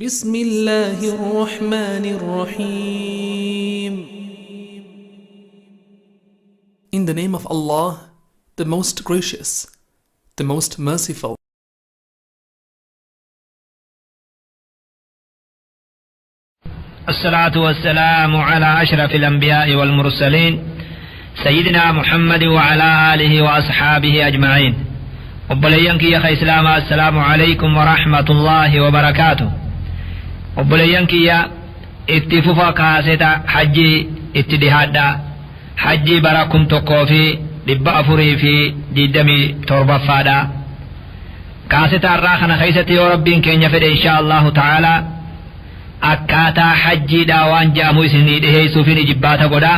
بسم الله الرحمن الرحيم. In the name of Allah, the most gracious, the most merciful. الصلاة والسلام على أشرف الأنبياء والمرسلين سيدنا محمد وعلى آله وأصحابه أجمعين. Obboleeyyan kiyya ka Islaamaa, السلام عليكم ورحمة الله وبركاته. Obboleeyyan kiyya, itti fufa kaaseta hajjii itti dhihaadha. Hajjii bara 1427ffaadha. Kaaseta irraa kana keessatti, yoo Rabbiin keenya fedhe, إن شاء الله تعالى, akkaataa hajjiidha waan je'amu isinii dhiheessuufin ijibbaata godha.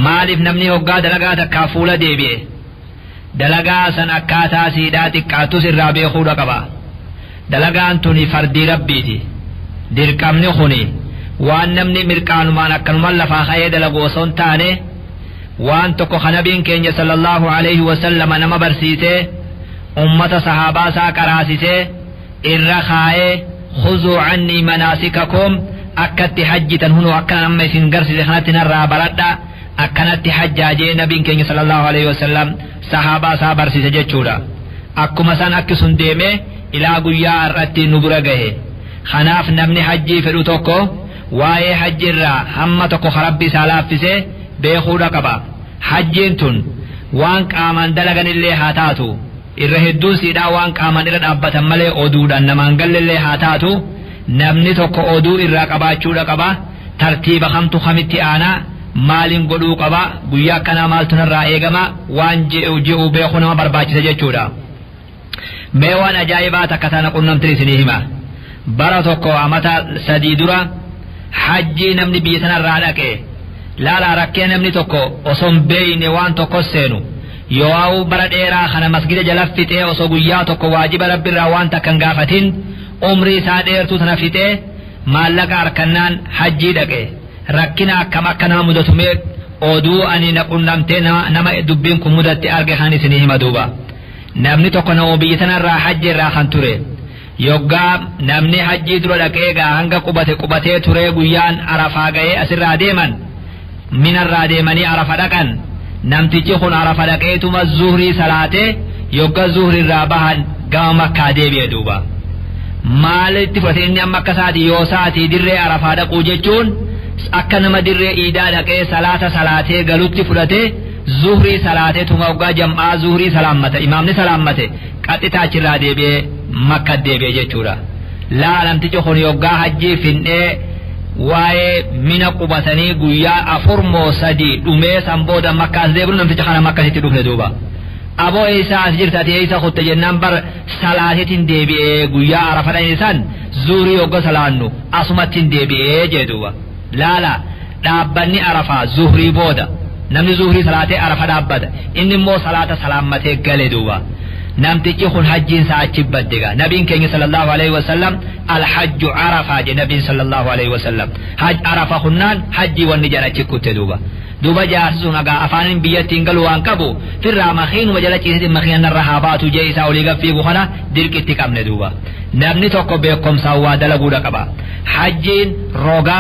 Maaliif? Namni hoggaa dalagaa takkaa fuula deebi'e, dalagaa san akkaataa siidhaa xiqqaattus irraa beekuudha qaba. Dalagaan tuni fardii Rabbiiti. Dirqamni kuni waan namni mirqaanumaan akkanumaan lafaa ka'ee dalagu osoo hin taane, waan tokko ka Nabiin keenya صلى الله عليه وسلم nama barsiisee, ummata sahaabaa isaa qaraasisee irra kaa'ee, خذوا عني مناسككم, akkatti hajjitan hunoo akka amma isin garsiise kanatti narraa baradha, akkanatti hajjaajee Nabiin keenya صلى الله عليه وسلم sahaabaa isaa barsiise jechuudha. Akkuma san akki sun deemee ilaa guyyaa har'atti nu bira gahe. Kanaaf namni hajjii fedhu tokko waa'ee hajji irraa hamma tokko Rabbi isaa laaffisee beekuudha qaba. Hajjiin tun waan qaamaan dalaganillee haa taatu, irra hedduun siidhaa waan qaamaan irra dhaabbatan malee oduudhaan namaan gallellee haa taatu, namni tokko oduu irraa qabaachuudha qaba. Tartiiba kamtu kamitti aanaa, maaliin godhuu qaba, guyyaa akkanaa maaltu narraa eegama, waan je'u je'u beekuu nama barbaachisa jechuudha. Mee waan ajaa'ibaa takka tana qunnamtin isinii hima. Bara tokko, amata 3 dura, hajjii namni biyya sanarraa dhaqe. Laala, rakkee namni tokko osoo hin beeyne waan tokko seenu yoo bara dheeraa kana masgida jala fixee, osoo guyyaa tokko waajiba Rabbiirraa waan takka hin gaafatin, umrii isaa dheertuu tana fixee, maallaqa harkannaan hajjii dhaqe. Rakkina akkam akka nama mudatumee oduu ani na qunnamtee nama dubbiin kun mudatte arge kan isinii hima duuba. Namni tokko nama biyya sanarraa hajji irraa kan ture. Yoggaa namni hajjii dura dhaqee gaa hanga qubate qubatee turee, guyyaan Arafaa ga'ee asirraa deeman, Minarraa deemanii Arafa dhaqan. Namtichi kun Arafa dhaqeetuma zuhrii salaatee, yogga zuhriirraa bahan gama Makkaa deebi'e duuba. Maalitti fudhate inni amma akka isaati yoo saatii dirree Arafaa dhaquu jechuun akka nama dirree iidaa dhaqee salaata salaatee galutti fudhate. Zuhrii salaatee tuma hoggaa jam'aa zuhrii salaammate, imaamni salaammate, qaxxitaa achirraa deebi'ee Makka deebi'e jechuudha. Laa, namtichi kun yoggaa hajjii fin'ee waa'ee Mina qubatanii guyyaa 4 moo 3 dhumee, san booda Makkaas deebi'u, namticha kana Makkasitti dhufne duuba. Aboo, eessaa as jirta ati, eessa kutte jennaan, bar salaateetiin deebi'ee, guyyaa Arafa dhaqne san zuhrii hogga salaannu asumattiin deebi'ee jee duuba. Laala, dhaabbanni Arafaa zuhrii booda, namni zuhrii salaatee Arafa dhaabbata, inni immoo salaata salaammatee gale duuba. Namtichi kun hajjiin isaa achi badde gaa. Nabiin keenya صلى الله عليه وسلم الحج عرفة je nabiin صلى الله عليه وسلم. Haj Arafa kunnaan hajjii wanni jedhan achi kutte duuba. Duuba jaarsi sun agaa afaanin biyyattiin galu waan qabu firraa makiinuma jala ciisetin makiina narra haa baatu jee isaa olii gaffiigu kana dirqitti qabne duuba. Namni tokko beekumsaan waa dalaguudha qaba. Hajjiin roga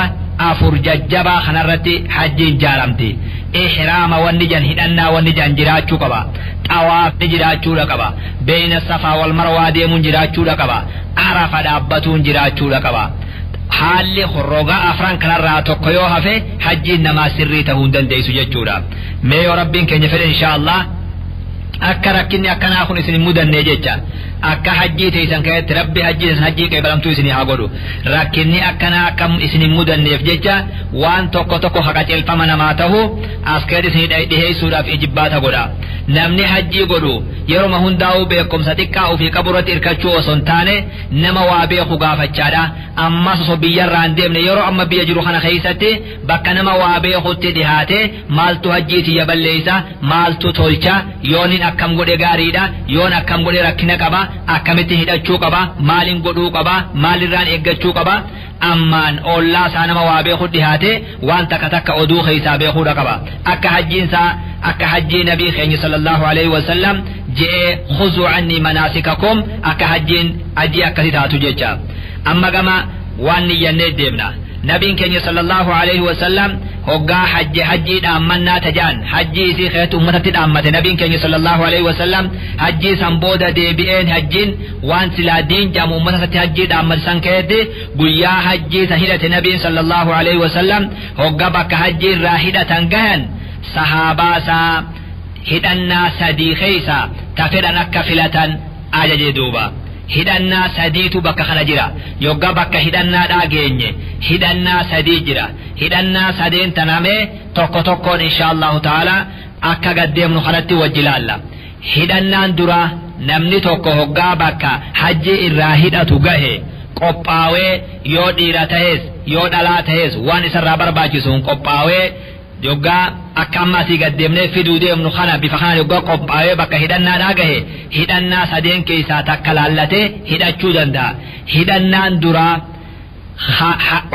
afur jajjabaa kanarratti hajjiin jaaramti. Ihraama wanni jan, hidhannaa wanni jan jiraachuu qaba. Xawaafni jiraachuudha qaba. بين الصفا والمروة deemuun jiraachuudha qaba. Arafa dhaabbatuun jiraachuudha qaba. Haalli roga afran kanarraa tokko yoo hafe, hajjiin namaa sirrii ta'uu hin dandeessu jechuudha. Mee yoo Rabbiin keenya fedhe, إن شاء الله, akka rakkinni akkanaa kun isin hin mudanne jecha, akka hajjii teessan keessatti Rabbi hajjii teessan hajjii qeebalamtuu isinii haa godhu, rakkinni akkanaa akka isin hin mudanneef jecha, waan tokko tokko haqaceelfama namaa tahu as keessatti isinii dhiheessuudhaaf ijibbaata godha. Namni hajjii godhu yeroma hundaa'uu beekumsa xiqqaa ofii qabu irratti hirkachuu osoo hin taane, nama waa beeku gaafachaadha. Ammas osoo biyyarraa hin deemne, yeroo amma biyya jiru kana keessatti bakka nama waa beekutti dhihaate, maaltu hajjii tiyya balleessa, maaltu tolcha, yoonin akkam godhe gaariidha, yoon akkam godhe rakkina qaba. Akkamitti hidhachuu qaba? Maaliin godhuu qaba? Maalirraan eeggachuu qaba? Ammaan ollaa isaa nama waa beeku dhihaate waan takka takka oduu keessaa beekuudha qaba. Akka hajjiinsaa akka hajjii nabii keenya sallallahu alaihi wasallam je'ee khuzuu annii manaasikakum, akka hajjiin hajjii akkasi taatu jecha. Amma gama waan niyyannee deemna. Nabiin keenya sallallahu alaihi wasallam hoggaa hajji hajjii dhaammannaa tajaan hajjii isii keessatti ummatatti dhaammate. Nabiin keenya sallallahu alaihi wasallam hajjii san booda deebi'een hajjiin waan silaa diin jedhamu ummata isatti hajjii dhaammate san keessatti guyyaa hajjii san hidhate. Nabiin sallallahu alaihi wasallam hoggaa bakka hajjii irraa hidhatan gahan sahaabaa isaa hidhannaa sadii keessa ta fedhan akka filatan ajaje duuba. Hidhannaa sadiitu bakka kana jira. Yoggaa bakka hidhannaadhaa geenye hidhannaa sadii jira. Hidhannaa sadeen tanamee tokko tokkoon insha Allahu ta'ala akka gaddeemnu kanatti wajji ilaalla. Hidhannaan dura namni tokko hoggaa bakka hajji irraa hidhatu gahe qophaawee, yoo dhiira tahes yoo dhalaa tahes waan isarraa barbaachisuun qophaawee, yoggaa akka amma asii gaddeemnee fiduu deemnu kana bifa kana yoggaa qophaawee bakka hidhannaadhaa gahe hidhannaa sadeen keessaa takka laallatee hidhachuu danda'a. Hidhannaan duraa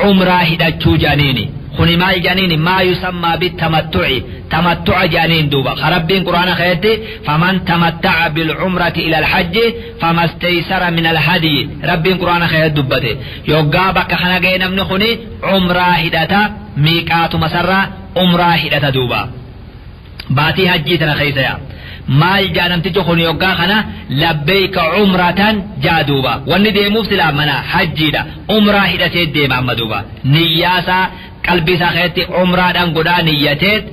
umraa hidhachuu jedhaniini. Kuni maal jedhaniini? Maa yusammaa bitamattu'i, tamattu'a jedhaniin duuba. Rabbiin quraana keessatti faman tamatta'a bilcumrati ila alhajji famasteysara min alhadyi Rabbiin quraana keessatti dubbate. Yoggaa bakka kana gahe namni kuni umraa hidhata, miiqaatuma sarraa umraa hidhata duuba. Baatii hajjii tana keessa yaa. Maal jaa namtichi kun yoggaa kana? Labbeeyka umratan jaa duuba. Wanni deemuuf silaa mana hajjiidha. Umraa hidhatee deema amma duuba. Niyyaasaa qalbii isaa keessatti umraadhaan godhaa niyyateet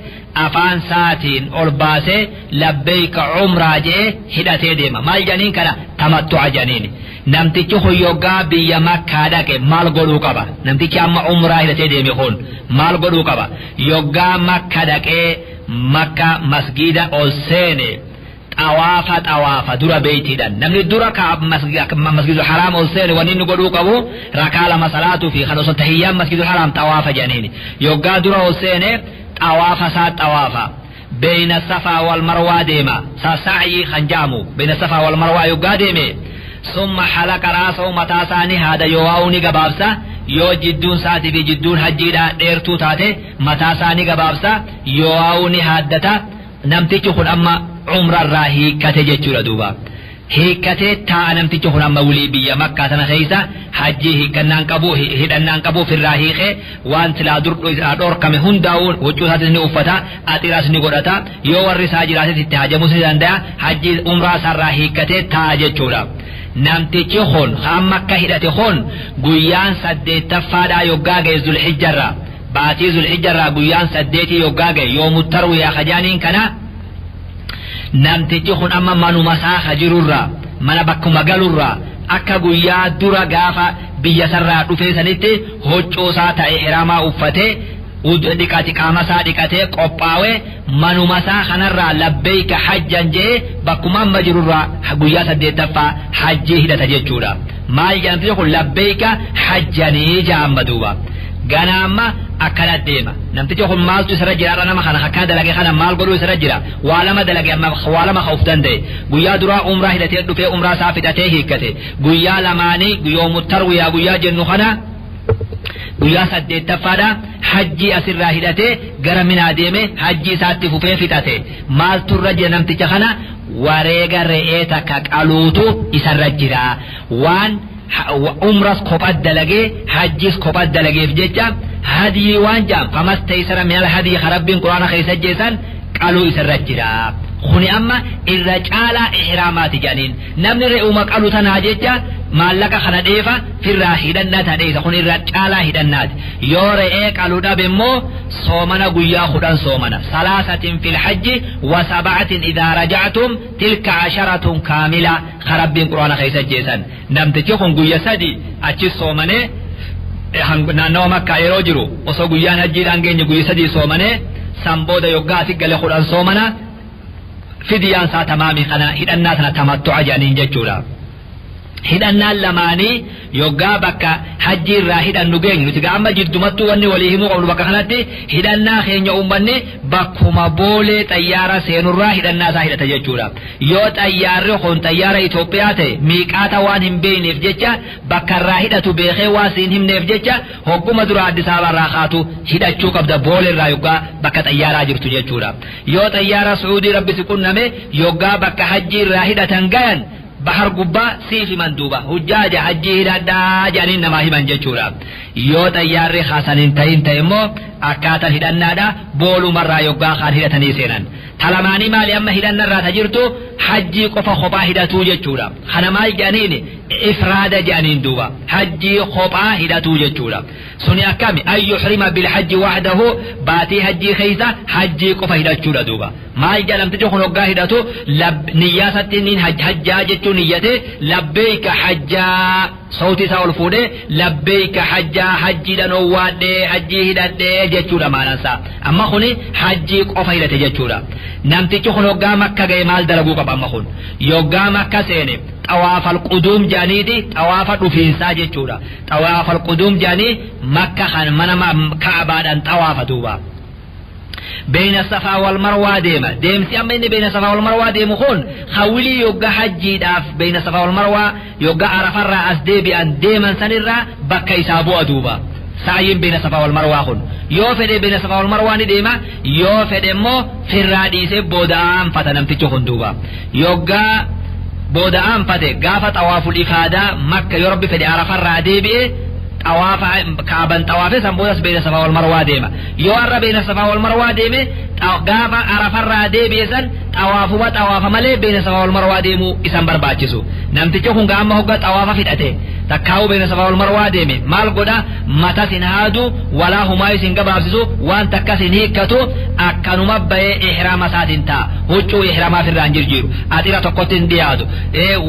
afaan saatiin ol baasee labbeeyka umraa jedhee hidhatee deema. Maal jedhaniin kana? Tamattu'a jedhaniin. Namtichi kun yoggaa biyya Makkaa dhaqe maal godhuu qaba? Namtichi amma umraa hidhatee deeme kun maal godhuu qaba? Yoggaa Makka dhaqee Makka masgiida ol seene xawaafa xawaafa dura beeytiidhaan. Namni dura ka masgiidul haraam ol seene wanni inni godhuu qabu rakaa lama salaatuu fi kan osoo tahiyyaan masgiidul haraam xawaafa jedhaniini. Yoggaa dura ol seene xawaafa isaa xawaafa. Beeyna Safaa wal Marwaa deema. Sa'yii kan jedhamu beeyna Safaa wal Marwaa yoggaa deeme summa halaqa raasahu, mataa isaanii haada yoo ni gabaabsa, yoo jidduun isaatii fi jidduun hajjiidhaa dheertuu taate mataa isaanii gabaabsa yoo ni haaddata. Namtichi kun amma umrarraa hiikkate jechuudha duuba. Hiikkatee taa'a namtichi kun amma wulii biyya Makkaa sana keessa hajjii hiikkannaan qabu, hidhannaan qabu, ofirraa hiikee waan silaa dur dhorkame hundaa'u huccuu isaatis ni uffata, axiraas ni godhata, yoo warri isaa jiraates itti hajamus ni danda'a. Hajjii umraa isaarraa hiikkatee taa'a jechuudha. Namtichi kun amma akka hidhate kun guyyaan saddeettaffaadhaa yoggaa ga'e Zulhijjarraa, baatii Zulhijjarraa guyyaan saddeetii yoggaa ga'e, yoomu tarwiyaa kajaaniin kana, namtichi kun amma manuma isaa ka jirurraa mana bakkuma galurraa akka guyyaa dura gaafa biyya sarraa dhufee sanitti huccuu isaa ta'e ihraamaa uffatee dhiqati, qaama isaa dhiqatee qophaawee manuma isaa kanarraa labbeeyka hajjan jedhee bakkuma amma jirurraa guyyaa saddeettaffaa hajjii hidhata jechuudha. Maal jedhamti kun? Labbeeyka hajjanii jedhama duuba. Gana amma akkana deema. Namtichi kun maaltu isarra jira? Nama kana akkana dalage kana maal godhuu isarra jira? Waa lama dalage amma, waa lama of danda'e. Guyyaa duraa umraa hidhatee dhufee umraa isaa fixatee hiikkate. Guyyaa lamaanii yoomu tarwiyaa guyyaa jennu kana guyyaa saddeettaffaadha hajjii asirraa hidhatee gara Minaa deeme, hajjii isaatti fufee fixate. Maaltu irra jira namticha kana? Wareega re'ee takka qaluutu isarra jira. Waan umras kophat dalagee hajjis kophat dalageef jecha hadiyii waan jedham famasteysara minal hadii Rabbiin quraana keessa jeessan qaluu isarra jira. Kuni amma irra caalaa ihraamaati jedhaniin. Namni re'uma qalu tanaa jecha maallaqa kana dheefa firraa hidhannaa ta dheessa, kun irra caalaa hidhannaati. Yoo re'ee qalu dhabe immoo soomana guyyaa 10 soomana. Salaasatin fil hajji wa sab'atin idaa raja'tum tilka asharatun kaamila Rabbiin quraana keessa jeessan. Namtichi kun guyya 3 achi soomanee naannawa Makkaa yeroo jiru osoo guyyaan hajjiidhaan geenye guyya 3 soomanee san booda yoggaa asi gale 10 soomana. Fidiyaan isaa tamaamii kana hidhannaa sana tamattu'a jedhaniin jechuudha. Hidhannaan lamaanii Yoggaa bakka hajjii irraa hidhannu geenyu nuti amma jiddumattuu wanni walii himuu qabnu bakka kanatti hidhannaa keenya uummanni bakkuma boolee xayyaara seenurraa hidhannaa isaa hidhata jechuudha. Yoo xayyaarri kun xayyaara Itoophiyaa ta'e miiqaata waan hin beekneef jecha bakka irraa hidhatu beekee waan siin himneef jecha hogguma dura Addis Ababa irraa kaatu hidhachuu qabda boolee irraa yoggaa bakka xayyaaraa jirtu jechuudha. Yoo xayyaara Su'uudii rabbi si qunname yoggaa bakka hajjii irraa hidhatan gayan bahar gubbaa siif himan duuba hujjaaja hajjii hidhadhaa jedhanii namaa himan jechuudha. Yoo xayyaarri hasan hin ta'in ta'e immoo akkaataan hidhannaadha boolumarraa yoggaa kaan hidhatanii seenan. Talamaanii maali amma hidhannarraa ta jirtu hajjii qofa kophaa hidhatuu jechuudha. Kana maal jedhaniin ifraada jedhaniin duuba hajjii kophaa hidhatuu jechuudha. Suni akkami an yuhrima bilhajji wahdahu baatii hajjii keessa hajjii qofa hidhachuudha duuba. Maal jedhamtichi kun hoggaa hidhatu niyyaasatti niin hajjaa jechuun niyyate labbeeyka hajjaa sauti isaa ol fuudhee labbeeyka hajjaa hajjiidhaan owwaadhee hajjii hidhadhee jechuudha maanansaa. Amma kuni hajjii qofa hidhate jechuudha. Namtichi kun hoggaa makka ga'e maal dalaguu qaba amma kun? Yoggaa makka seene xawaafal quduum jedhaniiti xawaafa dhufiinsaa jechuudha. Xawaafal quduum jedhanii makka kan mana ka'abaadhaan xawaafa duuba. Beeyna safaa wal marwaa deema. Deemsi amma inni beeyna safaa wal marwaa deemu kun hawwilii yoggaa hajjiidhaaf beeyna safaa wal marwaa yoggaa arafarraa as deebi'an deeman sanirraa bakka isaa bu'a duuba. Sa'yiin beeyna safaa wal marwaa kun yoo fedhe beeyna safaa wal marwaa ni deema yoo fedhe immoo firraa dhiisee booda aanfata namtichi kun duuba. Yoggaa booda aanfate gaafa xawaaful ifaadaa makka yoo rabbi fedhe arafarraa deebi'e xawaafa kaaban xawaafe san boodas beeyna safaa wal marwaa deema. Yoo har'a beeyna safaa wal marwaa deeme gaafa arafarraa deebi'e san xawaafuma xawaafa malee beeyna safaa wal marwaa deemuu isan barbaachisu. Namtichi kun gaama hogga xawaafa fidhate takkaa'uu beeyna safaa wal marwaa deeme maal godha matas hin haadu walaa humaa isin gabaabsisu waan takkas hin hiikkatu akkanuma bahee ihraama isaatiin ta'a huccuu ihraamaa ofirraa hin jirjiiru axira tokkotti hin dhiyaatu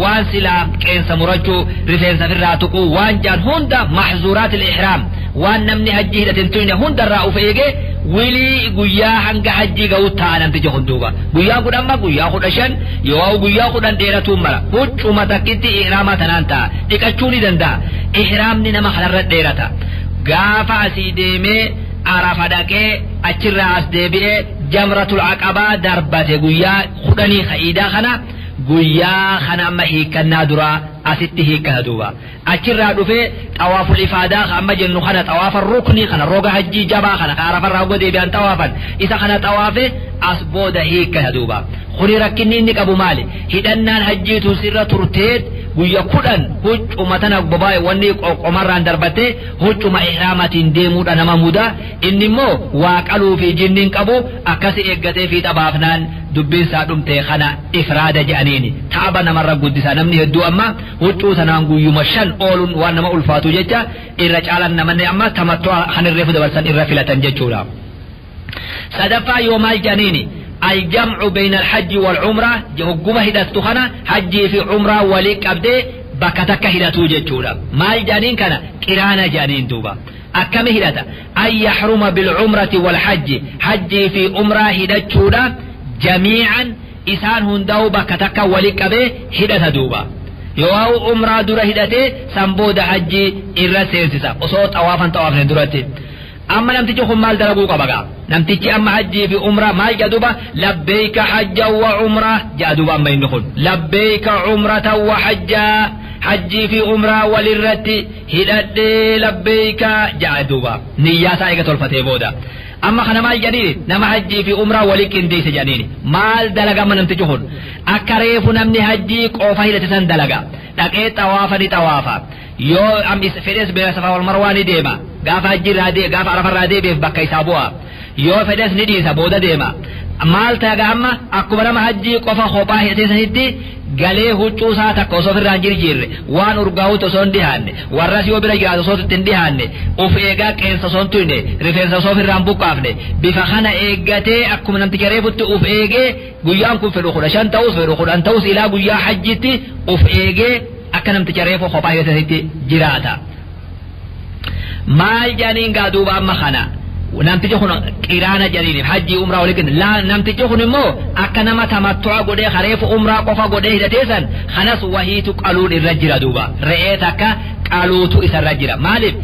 waan silaa qeensa murachuu rifeensa ofirraa tuquu waan jaan hunda mahzuuraat ihraam waan namni hajjii hidhate hin tuyne hundarraa uf eegee wilii guyyaa hanga hajjii ga'u ta'a namtichi kun duuba guyyaan kun amma guyyaa 15 yoo guyyaa 10 dheeratuun mara huccuma takkitti ihraama tanaan ta'a dhiqachuu ni danda'a ihraamni nama kanarra dheerata gaafa asii deemee arafa dhaqee achirraa as deebi'ee jamratul aqabaa darbate guyyaa 10 ka'iidaa kana guyyaa kana amma hiikkannaa duraa asitti hiikkata duuba achirraa dhufee xawaaful ifaadaa amma jennu kana xawaafa ruknii kana roga hajjii jabaa kana arafarraa hogga deebi'an xawaafan isa kana xawaafe as booda hiikkata duuba. Kuni rakkinni inni qabu maali? Hidhannaan hajjiitu sirra turteet guyya 10 huccuma tana bobaa wanni qomarraan darbattee huccuma ihraamatiin deemuudha nama muda inni immoo waa qaluu fi jinniin qabu akkasi eeggatee fiixa baafnaan dubbiin isaa dhumte kana ifraada jedhaniini taaba namarra guddisa namni hedduu amma huccuu tanaan guyyuma 5 ooluun waan nama ulfaatu jecha irra caalan namanni amma tamattuu kan irreefu dabarsan irra filatan jechuudha. Sadaffaa yoo maal jedhaniini الجمع بين الحج والعمرة جهجمة هدتو خنا حجي في عمرة ولي قبده بكتك هدتو جتشورا مال جانين كان قرانا جانين دوبا أكم هدتا أن يحرم بالعمرة والحج حجي في عمرة هدتشورا جميعا إسان هندو بكتك ولي قبده هدتا دوبا يواو عمرة دورة هدته سنبود حجي إرسيسسا وصوت أوافا طوافا دورتي أما نمتيجي خم مال دربو قبقا نمتيجي أما حجي في عمرة مال جدوبا لبيك حجا وعمرة جدوبا أما ينخل لبيك عمرة وحجا حجي في عمرة وللرت هدد لبيك جدوبا نياسا إيقا تلفتي بودا أما خنا مال جديد نما حجي في عمرة ولك انديس جديد مال دلقا ما نمتيجي خن أكريف نمني حجي قوفا هدت سن دلقا dhaqee xawaafa ni xawaafa yoo am fedhes beena safaa wal marwaa ni deema gaafa hajji irraa gaafa arafa irraa deebi'eef bakka isaa bu'a yoo fedhes ni dhiisa booda deema maal ta'a amma akkuma nama hajjii qofa kophaa hidhatee sanitti galee huccuu isaa takka osoo ofirraa hin jirjiirre waan urgaa'uutu osoo hin dhihaanne warras yoo bira jiraatu osoo itti hin dhihaanne uf eegaa qeensa osoo hin tuyne rifeensa osoo ofirraa hin buqqaafne bifa kana eeggatee akkuma namticha reefutti uf eegee guyyaan kun fedhu 15 ta'us fedhu 10 ta'us ilaa guyyaa hajjitti uf eegee akka namticha reefu kophaa hidhatetti jiraata. Maal jedhaniin gaa duuba amma kana namtichi kun qiraana jedhaniin hajjii umraa waliin laa namtichi kun immoo akka nama tamattu'a godhee hareefu umraa qofa godhee hidhatee san kanas wahiitu qaluun irra jira duuba re'ee takka Qaluutu isarra jira. Maaliif?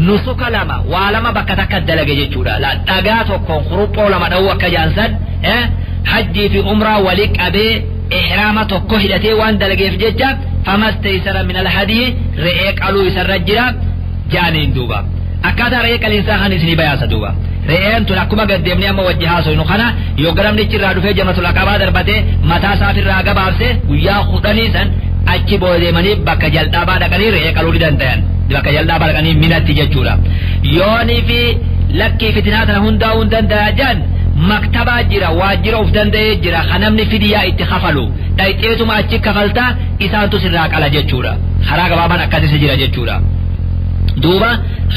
Nusuka lama, waa lama bakka takka dalage jechuudha. Dhagaa tokkoon kuruphoo lama dha'uu akka jaansan, hajjii fi umraa walii qabee ihraama tokko hidhatee waan dalageef jecha famastaysara min alhadii, re'ee qaluu isarra jira jaaniin duuba. Akkaataa re'ee qaliinsaa kan isinii bayaasa duuba. Re'een tun akkuma gaddeemnee amma wajji haasoynu kana yoo namnichi irraa dhufee Jamratul Aqabaa darbatee mataa isaafirraa gabaabse, guyyaa 10 san achi booda deemanii bakka jal'aabaa dhaqanii re'ee qaluu ni danda'an. Bakka jal'aabaa dhaqanii Minatti jechuudha. Yoonii fi lakkii fitinaa tana hundaa'uu hin danda'a jaan, maktabaa jira, waajjira uf danda'ee jira kan namni fidiyaa itti kafalu. Dhayxeetuma achi kafaltaa, isaantu sirraa qala jechuudha. Karaa gabaabaan akkasisi jira jechuudha. Duuba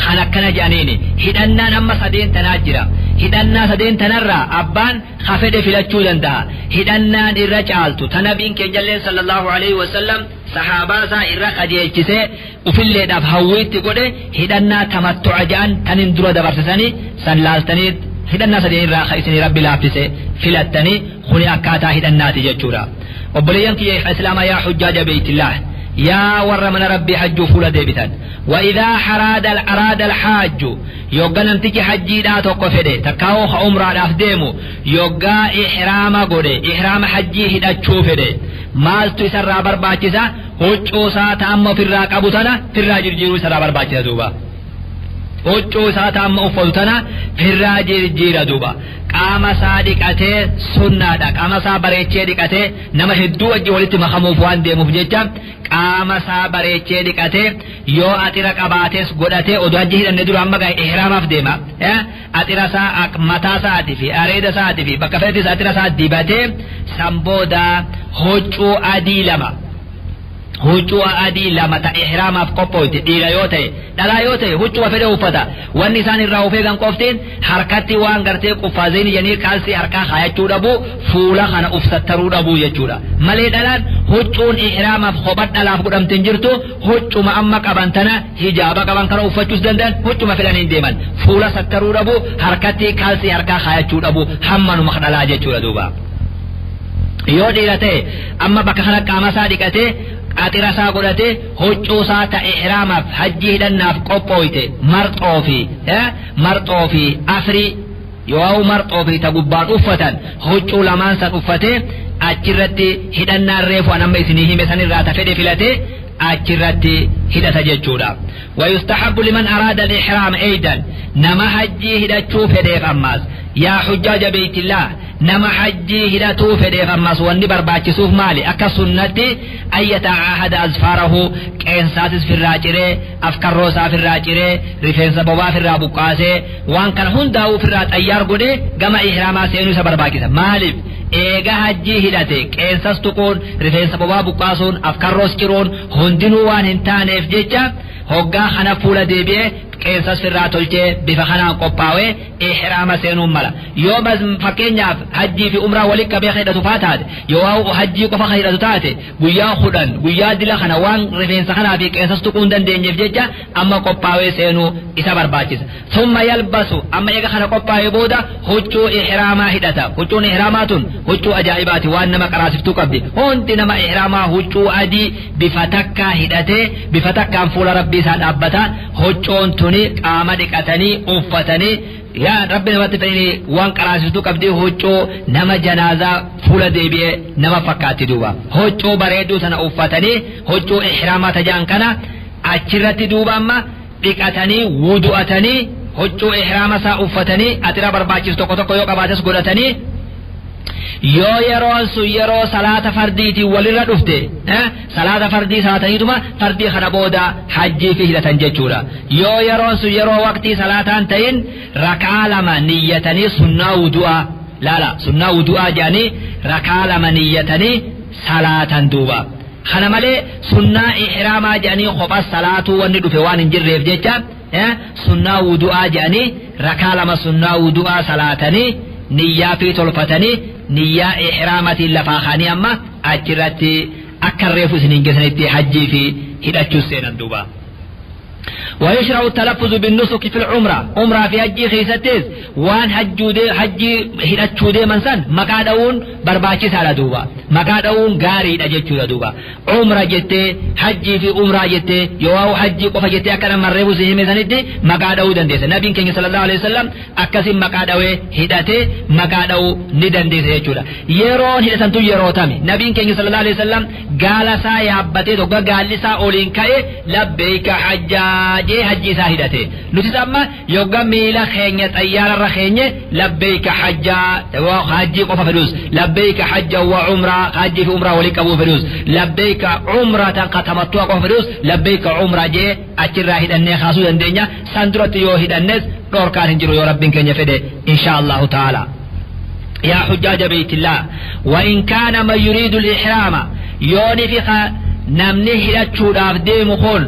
kan akkana jedhaniini hidhannaan amma sadeen tanaa jira. Hidhannaa sadeen tanarraa abbaan hafedhe filachuu danda'a. Hidhannaan irra caaltu ta nabiin keenyalleen sallallahu alaihi wasallam sahaabaa isaa irra qajeelchisee ufilleedhaaf hawwiitti godhe, hidhannaa tamattu'a jedhan tanin dura dabarsisanii san laaltanii hidhannaa sadeen irraa isinii Rabbi laaffise filattanii, kuni akkaataa hidhannaati jechuudha. Obboleeyyan kiyya islaamaa, yaa hujjaaja beeytillaah, yaa warra mana Rabbii hajjuu fuula deebitan. وإذا حراد أراد الحاج، yogga namtichi hajjiidhaa tokko fedhe takkaa'oo ka umraadhaaf deemu, yoggaa ihraama godhe, ihraama hajjii hidhachuu fedhe, maaltu isarraa barbaachisa? Huccuu isaa ta amma ofirraa qabu tana firraa jirjiiruu isarraa barbaachisa duuba. Huccuu isaa ta amma uffatu tana firraa jirjiira duuba. Qaama isaa dhiqatee sunnaadha. Qaama isaa bareechee dhiqatee, nama hedduu wajji walitti makamuuf waan deemuuf jecha, qaama isaa bareechee dhiqatee, yoo axira qabaates godhatee, odoo hajji hidhanne dura, amma gaa ihraamaaf deema, axira isaa mataa isaatii fi areeda isaatii fi bakka fedhetis axira isaa dibatee, san booda huccuu adii lama, huccuu adii lama ta ihraamaaf qophooyte, dhiira yoo ta'e. Dhalaa yoo ta'e huccuma fedhe uffata. Wanni isaan irraa of eegan qoftiin harkatti waan gartee quffaazeen jedhanii kaalsii harkaa kaayachuu dhabu, fuula kana ufsattaruu dhabu jechuudha malee dhalaan huccuun ihraamaaf kopha dhalaaf godhamte hin jirtu. Huccuma amma qaban tana, hijaaba qaban kana uffachuus danda'an, huccuma fedhaniin deeman. Fuula sattaruu dhabu, harkatti kaalsii harkaa kaayachuu dhabu, hammanuma dhalaa jechuudha duuba. Yoo dhiira ta'e amma bakka kana qaama isaa dhiqatee, axira isaa godhatee, huccuu isaa ta ihraamaaf hajjii hidhannaaf qophooyte, marxoo fi afrii yoo marxoo fi ta gubbaan uffatan, huccuu lamaan san uffatee, achirratti hidhannaan reefu an amma isinii hime san irraa ta fedhe filatee achirratti hidhata jechuudha. ويستحب لمن أراد الإحرام أيضا، نما حجي هدachuu fedheef ammaas, yaa hujjaaja beeytillah, nama hajjii hidhatuu fedheef ammaas wanni barbaachisuuf maali akka sunnatti? أن يتعاهد أظفاره, qeensaatis firraa ciree, afkarroo isaa firraa ciree, rifeensa bobaa firraa buqqaasee, waan kana hundaa'uu firraa xayyaar godhee gama ihraamaa seenuu isa barbaachisa. Maaliif? Eega hajjii hidhate qeensas tuquun, rifeensa bobaa buqqaasuun, afkarroos ciruun hundinuu waan hin taaneef jecha, hoggaa kana fuula deebi'ee qeensas firraa tolchee bifa kanaan qophaa'ee ihraama seenuun mala. Yoo fakkeenyaaf hajjii fi umraa walitti qabee hidhatu faa taate, yoo hajjii qofa hidhatu taate, guyyaa 10 guyyaa dila kana waan rifeensa kanaa fi qeensas tuquu hin dandeenyeef jecha amma qophaa'ee seenuu isa barbaachisa. ثم يلبس, amma eega kana qophaa'ee booda huccuu ihraamaa hidhata. Huccuun ihraamaa tun huccuu ajaa'ibaati, waan nama qaraasiftuu qabdi. Hundi nama ihraamaa huccuu adii bifa takkaa hidhatee bifa takkaan fuula Rabbii isaa dhaabbata. Huccuun tuni qaama dhiqatanii uffatanii, yaa Rabbi namatti ta'ini, waan qaraasiftuu qabdi. Huccuu nama janaazaa fuula deebi'ee nama fakkaatti duuba. Huccuu bareedduu sana uffatanii, huccuu ihraamaa tajaan kana achirratti duuba amma dhiqatanii, wudu'atanii, huccuu ihraama isaa uffatanii, atira barbaachisu tokko tokko yoo qabaates godhatanii, yoo yeroon sun yeroo salaata fardiitiin walirra dhufte, salaata fardii salaataniituma fardii kana booda hajjii fi hidhatan jechuudha. Yoo yeroon sun yeroo waqtii salaataan ta'in, rakaa lama niyyatanii, sunnaa wudu'aa laala, sunnaa wudu'aa jedhanii rakaa lama niyyatanii salaatan duuba. Kana malee sunnaa ihraamaa jedhanii kopha salaatuu wanni dhufe waan hin jirreef jecha, sunnaa wudu'aa jedhanii rakaa lama sunnaa wudu'aa salaatanii, niyyaa fi tolfatanii, niyyaa ihraamatiin lafaa kaanii amma achirratti akka reefu isiniin geessanitti hajjii fi hidhachuu seenan duuba. ويشرع التلفظ بالنسك في العمرة عمرة في حجي خيستيز وان حجودي حجي هدچودي منسان مقادون برباچي سالا دوبا مقادون غاري دجچو دوبا عمرة جتة حجي في عمرة جتة يواو حجي قفا جتة اكنا مرهو سيمه سنتي مقادو دنديس نبي كين صلى الله عليه وسلم اكسي مقادوي هدته مقادو ندنديس جچودا يرون هدسنتو يروتامي نبي كين صلى الله عليه وسلم غالسا يابته دوغا غالسا اولين كاي لبيك حجا jee hajji isaa hidhate nutis amma yogga miila keenya xayyaararra keenye labbeeyka hajjaa hajjii qofa fedhus labbeeyka hajja wa umraa hajjii fi umraa walii qabuu fedhus labbeeyka umratan qatamattua qofa fedhus labbeeyka umraa jee achirraa hidhannee kaasuu dandeenya san duratti yoo hidhannes dhorkaan hin jiru yoo rabbiin keenya fedhe insha allahu ta'ala. يا حجاج بيت الله وإن كان من يريد الإحرام يوني في نمني هدتشو ديمو خون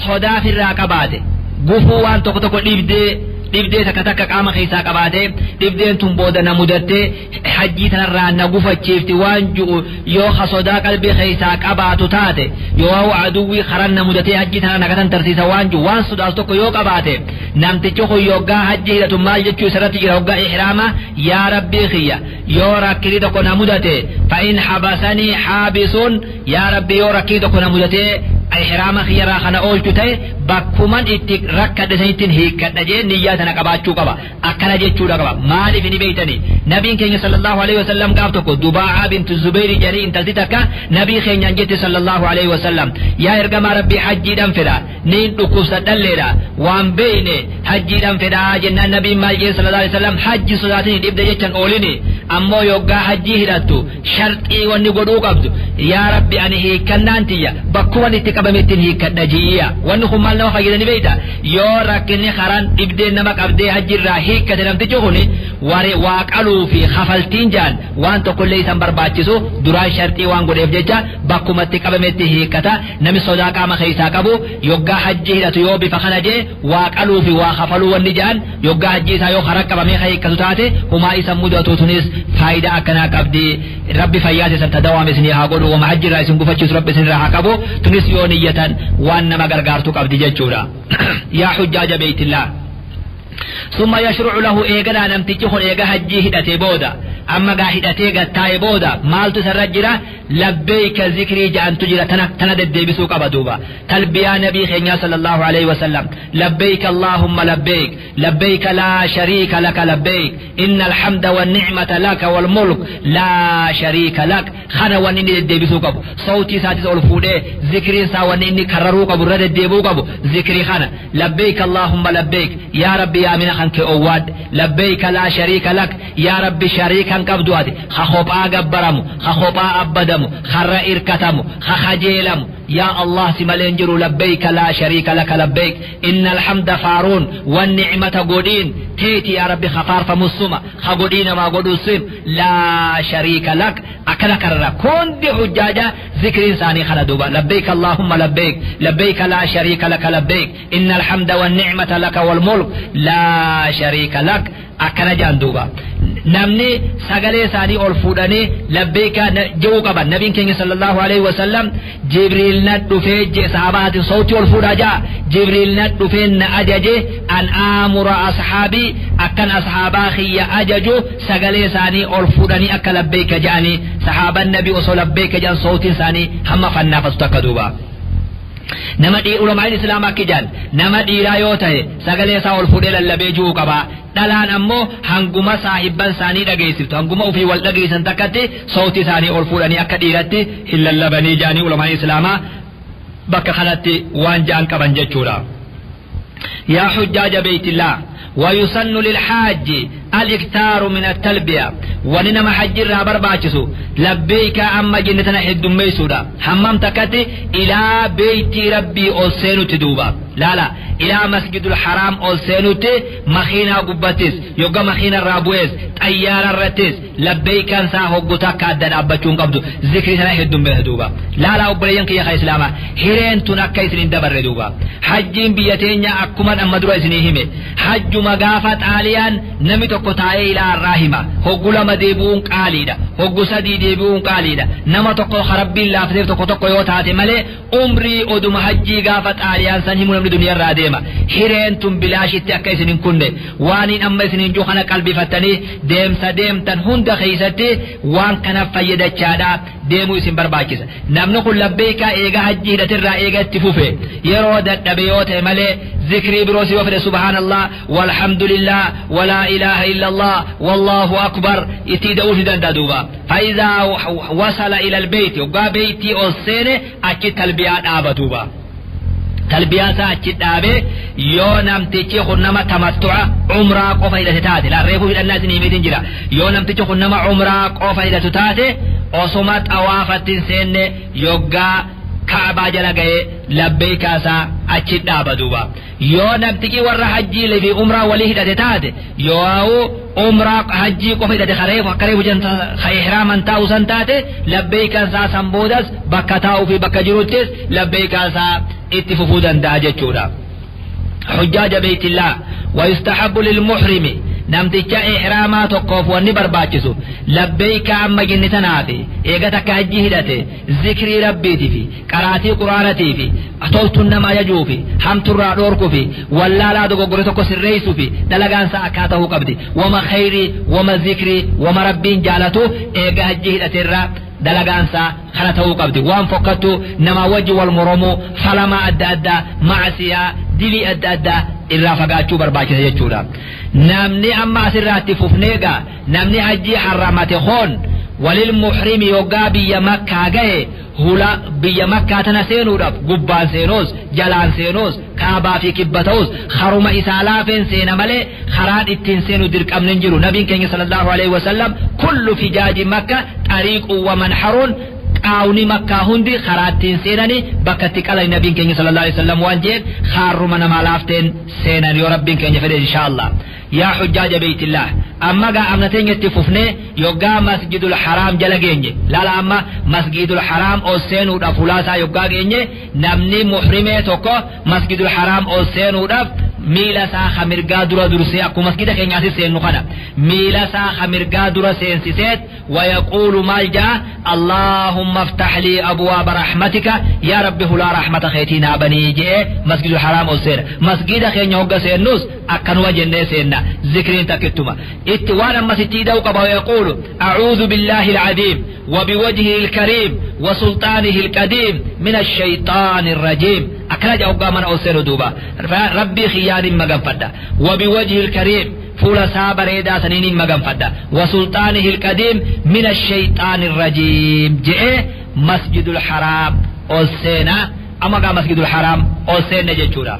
sodaa firraa qabaate gufuu waan tokko tokko dhibdee takka takka qaama keessaa qabaate dhibdeen tun booda na mudattee hajjii tanarraa na gufachiifti waan ju'u yoo ha sodaa qalbii keessaa qabaatu taate yoo aduwwii karan na mudatee hajjii tana nagatan tarsiisa waan ju'u waan sodaas tokko yoo qabaate namtichi kun yoggaa hajjii hidhatu maal jechuu isarratti jira hoggaa ihraama yaa rabbii kiyya yoo rakkini tokko na mudate fa in habasanii haabisuun yaa rabbii yoo rakkini tokko na mudatee ihraama kiyyarraa kana oolchu ta'e bakkuman itti rakkadhe sanittiin hiikkadha jee niyyaa tana qabaachuu qaba akkana jechuudha qaba maaliif ni beeytani nabiin keenya sallallahu alaihi wasallam gaaf tokko Dubaa'a bintu Zubayri jedhanii intalti takka nabii keenyaan jette sallallahu alaihi wasallam yaa ergamaa rabbii hajjiidhaan fedha niin dhukkubsadhalleedha waan beeyne hajjiidhaan fedhaa jennaan nabiin maal jee sallallahu alaihi wasallam hajji sodaatin dhibde jechan oolini ammoo yoggaa hajjii hidhattu sharxii wanni godhuu qabdu yaa rabbi ani hiikkannaan tiyya bakkuman itti qabamettiin hiikkadha jiyya wanni kun maal nama fayyadani beeyta yoo rakkinni karaan dhibdeen nama qabdee hajjiirraa hiikkate namtichi kun ware waa qaluu fi kafaltiin jaan waan tokkollee isan barbaachisu duraan sharxii waan godheef jecha bakkumatti qabametti hiikkata nami sodaa qaama keessaa qabu yoggaa hajji hidhatu yoo bifa kana jee waa qaluu fi waa kafaluu wanni jaan yoggaa hajji isaa yoo karaa qabamee hiikkatu taate humaa isa mudatu tunis faayidaa akkanaa qabdi rabbi fayyaa isan tadawaame isinii haa godhu wama hajjiirraa isin gufachiisu rabbi isinirraa haa qabu tunis yoo niyyatan waan nama gargaartu qabdi jechuudha yaa hujjaaja beeytillah ثم يشرع له إيغدا نمتجه إيغا هجي هدتي بودا أما غا هدتي غتاي بودا مالتو سرجرا لبيك ذكري جان تجرا تنا ددبسو قبدوبا تلبيا نبي خنيا صلى الله عليه وسلم لبيك اللهم لبيك لبيك لا شريك لك لبيك إن الحمد والنعمة لك والملك لا شريك لك خنا ونني ددبسو قبو صوتي ساتي ألفوده ذكري سا ونني كررو قبو رد ديبو قبو ذكري خنا لبيك اللهم لبيك يا ربي يا من خنك أواد لبيك لا شريك لك يا ربي شريكا قبدواتي خخوبا قبرمو خخوبا أبدمو خر إركتمو خخجيلمو يا الله سمالينجرو لبيك لا شريك لك لبيك إن الحمد فارون والنعمة قدين تيتي يا ربي خفار فمسوما خقدين ما قدوسم لا شريك لك أكلا كرر كون دي حجاجة ذكر إنساني خلدوبا لبيك اللهم لبيك لبيك لا شريك لك لبيك إن الحمد والنعمة لك والملك لا شريك لك أكلا جاندوبا نمني سغلي ساني ألفودني لبيك جو قبا نبي كين صلى الله عليه وسلم جبريل ندفه صحابات صوتي ألفودا جا جبريل ندفه نأججه أن آمر أصحابي أكن أصحابا خي أججو سغلي ساني ألفودني أكا لبيك جاني صحابا النبي أصول لبيك جان صوتي ساني هم فنافس تكدوبا nama ulamaan islaamaa akka jedhan nama dhiiraa yoo ta'e sagalee isaa ol fuudhee lallabee ji'uu qaba dhalaan ammoo hanguma saahibban isaanii dhageessiftu hanguma ofii wal dhageessan takkatti sautii isaanii ol fuudhanii akka dhiiratti hin lallabanii jedhanii ulamaan islaamaa bakka kanatti waan ja'an qaban jechuudha. يا حجاج بيت الله ويسن للحاج الإكثار من التلبية وننما حج الرابر باتشسو لبيك أما جنتنا حد ميسودا حمام تكتي إلى بيت ربي أولسينو تدوبا لا لا إلى مسجد الحرام أولسينو تي مخينا قبتس يوغا مخينا الرابويس طيار الرتس لبيك انسا هقوتا كادن أبتشون قبضو ذكري سنة حد ميسودا لا لا أبرينك يا خي إسلاما هيرين تنكا إسنين دبر دوبا حجين بيتين أكما أما درو إسنين همي حج مغافة عاليان نمي tokko taa'ee ilaa irraa hima. Hoggu lama deebi'uun qaaliidha, hoggu sadii deebi'uun qaaliidha. Nama tokko Rabbiin laafteef tokko tokko yoo taate malee, umrii oduma hajjii gaafa Xaaliyaan san himu namni duniyaa irraa deema. Hireen tun bilaashitti akka isin hin kunne, waaniin amma isiniin jiru kana qalbifattanii deemsa deemtan hunda keessatti waan kana fayyadachaadha deemuu isin barbaachisa. Namni kun labbeekaa eega hajjii hidhatirraa eega itti fufe, yeroo dadhabe yoo ta'e malee, zikrii biroos yoo fedhe, subhaanallah, walhamdulillah, walaa ilaaha illallah, wallahu akbar itti ida'uu ni danda'a duuba. فإذا وصل إلى البيت, waggaa beeytii ol seene, achi talbiyaa dhaaba duuba. Talbiyaa isaa achi dhaabee, yoo namtichi kun nama tamattu'a umraa qofa hidhate taate, la reefuu hidhannaa isin himeetiin jira, yoo namtichi kun nama umraa qofa hidhatu taate, osoma xawaafatti hin seenne, yoggaa Kaabaa jala ga'ee labbeekaa isaa achi dhaaba duuba. Yoo namtichi warra hajjii fi umraa walii hidhate taate, yoo umraa hajjii qofa hidhate, kareefu akka reefu jenna ihraaman taa'u san taate, labbeekaan isaa san boodas bakka taa'uu fi bakka jiruttis labbeekaa isaa itti fufuu danda'a jechuudha. حجاج بيت الله. ويستحب للمحرم, namticha ihraamaa tokkoof wanni barbaachisu, labbeeyka amma jenne tanaafi eega takka hajjii hidhate, zikrii Rabbiitii fi qaraatii Quraanatii fi toltuun nama ajajuu fi hamturraa dhoorkuu fi wallaalaa dogoggore tokko sirreessuu fi dalagaansaa akkaa ta'uu qabdi. Wama khayrii, wama zikrii, wama Rabbiin jaalatu eega hajjii hidhateerraa dalagaansaa kana ta'uu qabdi. Waan fokkattu, namaa wajji wal moromuu, falamaa adda addaa, macsiyaa, dilii adda addaa irraa fagaachuu barbaachisa jechuudha. Namni amma asirraatti fufneegaa, namni hajjii harramate hoon, وللمحرم, yoggaa biyya Makkaa gahe, hula biyya Makkaa tana seenuudhaaf, gubbaan seenuus jalaan seenuus, kaabaa fi kibba ta'us, haruma isaa laafeen seena malee karaan ittiin seenu dirqamni hin jiru. Nabiin keenya صلى الله عليه وسلم كل فجاج مكة طريق ومنحر, qaawni Makkaa hundi karaa ittiin seenani, bakka itti qalani nabiin keenya صلى الله عليه وسلم waan jeen, kaarruma namaa laafteen seenan yoo Rabbiin keenya fedhe, insha Allah. يا حجاج بيت الله, amma gaa amna teenya itti fufnee, yoggaa Masjidul Haraam jala geenye, laala, amma Masjidul Haraam ol seenuudhaaf hulaasaa yoggaa geenye, namni muhrimee tokko Masjidul Haraam ol seenuudhaaf miila isaa hamirgaa dura dursee, akkuma masjida keenyaatti seennu kana, miila isaa hamirgaa dura seensiseet, ويقول, maal jaa? اللهم افتح لي أبواب رحمتك, يا ربي hulaa rahmata keetii naa banii jee Masjidul Haraam ol seena. Masjida keenya hogga seennus akkanuma jennee seenna. Zikriin takkittuma itti waan ammas itti ida'u qaba. ويقول أعوذ بالله العظيم وبوجهه الكريم وسلطانه القديم من الشيطان الرجيم. Akkana jaa hoggaa mana ol seenu duuba. Rabbii kiyyaanin maganfadha, وبوجهه الكريم, fuula isaa bareedaa saniinin maganfadha, وسلطانه القديم من الشيطان الرجيم je'ee Masjidul Haraam ol seenaa. Amma gaa Masjidul Haraam ol seenne jechuudha.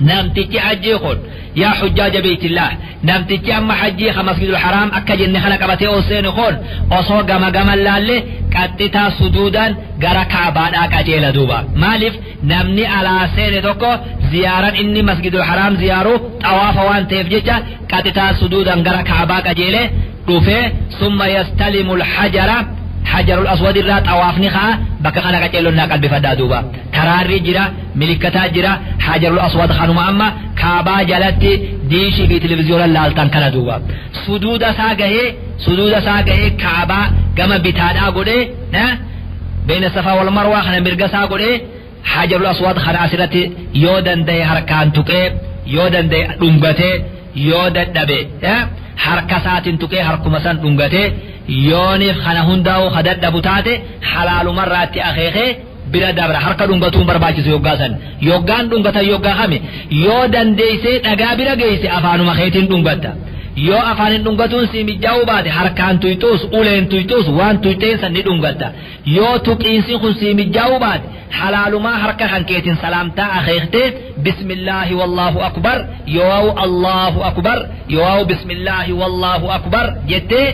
Namtichi hajjii kun, يا حجاج بيت الله, namtichi amma hajjii ka Masjidul Haraam akka jenne kana qabatee ol seene kun, osoo gama gama laalle, qaxxitaa suduudaan gara Kaabaadhaa qajeela duuba. Maaliif? Namni alaa seene tokko ziyaaran inni Masjidul Haraam ziyaaru xawaafa waan ta'eef jecha, qaxxitaa suduudaan gara Kaabaa qajeele dhufee, ثم يستلم الحجر, Hajarul Aswad irraa xawaafni kaa bakka kana qaceellonnaa qalbifadhaa duuba. Karaarri jira, milikkataa jira. Hajarul Aswad kanuma amma Kaabaa jalatti diishii fi televiziyoona laaltan kana duuba. Suduuda isaa gahee, Kaabaa gama bitaadhaa godhee, بين الصفا والمروة kana mirga isaa godhee, Hajarul Aswad kana asirratti yoo danda'e harkaan tuqee, yoo danda'e dhungatee, yoo dadhabe harka isaatiin tuqee harkuma san dhungatee, yooniif kana hundaa'u ka dadhabu taate, halaalumarraatti akeekee bira dabra. Harka dhungatuun barbaachisu yoggaa san. Yoggaan dhungatan yoggaa kami? Yoo dandeeysee dhagaa bira geeyse, afaanuma keetiin dhungatta. Yoo afaanin dhungatuun si mijaa'uu baate, harkaan tuyxuus, uleen tuyxuus, waan tuyxeen san ni dhungatta. Yoo tuqiinsi kun si mijaa'uu baate, halaalumaa harka kan keetiin salaamtaa akeektee, بسم الله والله أكبر, yoo الله أكبر, yoo بسم الله والله أكبر jettee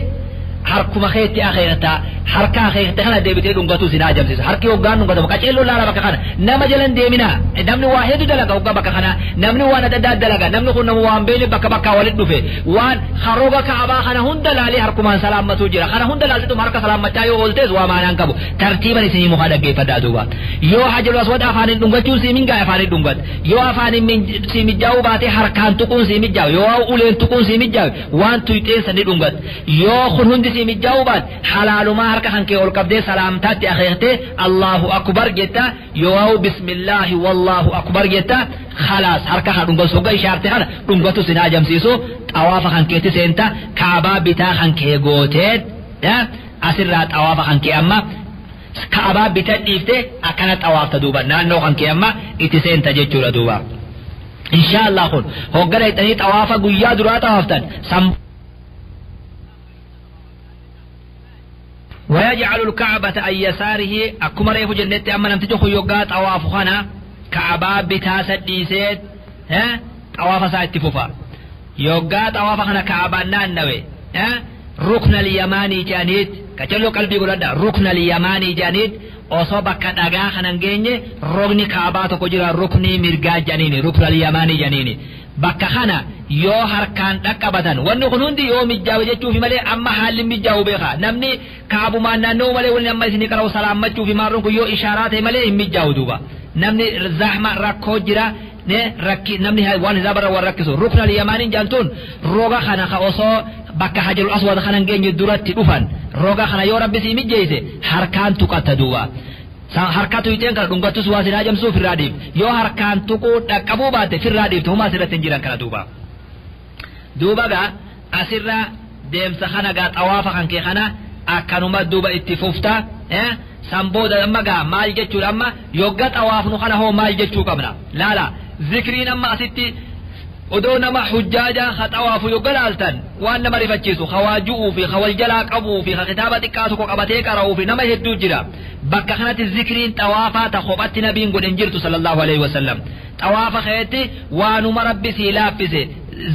harkuma keetti akeekta. Harka akeekte kana deebitee dhungatu sin ajamsiisa. Harki hoggaan dhungatamu qaceelloo laala bakka kana nama jalan deemina. Namni waa hedduu dalaga hoggaa bakka kana, namni waan adda addaa dalaga. Namni kun nama waan beekne bakka bakkaa walitti dhufe waan harooga kaabaa kana hunda laalee harkumaan salaammatu jira. Kana hunda laalteetuma harka salaammachaa yoo ooltes waa maanaan qabu. Tartiiban isinii mukaa dhaggeeffadhaa duuba. Yoo hajalu aswad afaaniin dhungachuun sii mingaa afaaniin dhungat, yoo afaaniin sii mijaa'uu baatee harkaan tuquun sii mijaa'u, yoo uleen tuquun sii mijaa'u waan tuyxeensa ni dhungat. Yoo kun hundi sii mijaa'uu baate halaalumaa harka kan kee ol qabdee salaamtaatti akeektee Allahu akbar jetta, yoo bismillaahi wallaahu akbar jetta, khalaas harka kan dhungatu hogga ishaarte kana dhungatu sin ajamsiisu. Xawaafa kan keetti seenta, kaabaa bitaa kan kee gootee asirraa xawaafa kan kee amma kaabaa bita dhiifte akkana xawaafta duuba, naannoo kan kee amma itti seenta jechuudha duuba. Insha Allah kun hoggana hidhanii xawaafa guyyaa duraa xawaaftan sam. ويجعل الكعبة عن يساره. أكما ريفو جنة أما نمتجو يوغا طواف خنا كعبة بتاسة ديسيت ها طواف ساعة فوفا يوغا طواف خنا كعبة نانوي ها ركن اليماني جانيت كچلو قلبي قولنا ركن اليماني جانيت osoo bakka dhagaa kanan geenye rogni kaabaa tokko jira, ruknii mirgaa janiini, rukna alyamaanii janiini. Bakka kana yoo harkaan dhaqqabatan, wanni kun hundi yoo mijjaawe jechuufi malee amma haalli mijjaawu beeka namni kaabumaan naannoo malee wanni amma isinii qara'u salaammachuufi maarroon kun yoo ishaaraa ta'e malee hin mijjaawu duuba. Namni zahma rakkoo jira ne rakki namni waan hisaabarra waan rakkisu. Rukna alyamaaniin jaantuun roga kana ka osoo bakka hajarul aswad kanan geenye duratti dhufan. Roga kana yoo rabbi sii mijjeeyse harkaan tuqatta duuba. Harka tuyxeen kana dhungattus waa sin hajamsuu firraa dhiifte. Yoo harkaan tuquu dhaqqabuu baatte firraa dhiifte, humaa sirratti hin jiran kana duuba. Duuba gaa asirra deemsa kana gaa xawaafa kan kee kana akkanuma duuba itti fufta. San booda amma gaa maal jechuudha? Amma yogga xawaafnu kana hoo maal jechuu qabna? Laala, zikriin amma asitti odoo nama hujjaaja ka xawaafu yogga laaltan waan nama rifachiisu hawaaju'uu fi hawal jalaa qabuu fi kitaaba xiqqaa tokko qabatee qara'uu fi nama hedduu jira. Bakka kanatti zikriin xawaafaa ta kophatti nabiin godhin jirtu sallallahu alaihi wasallam. Xawaafa keetti waanuma rabbi sii laaffise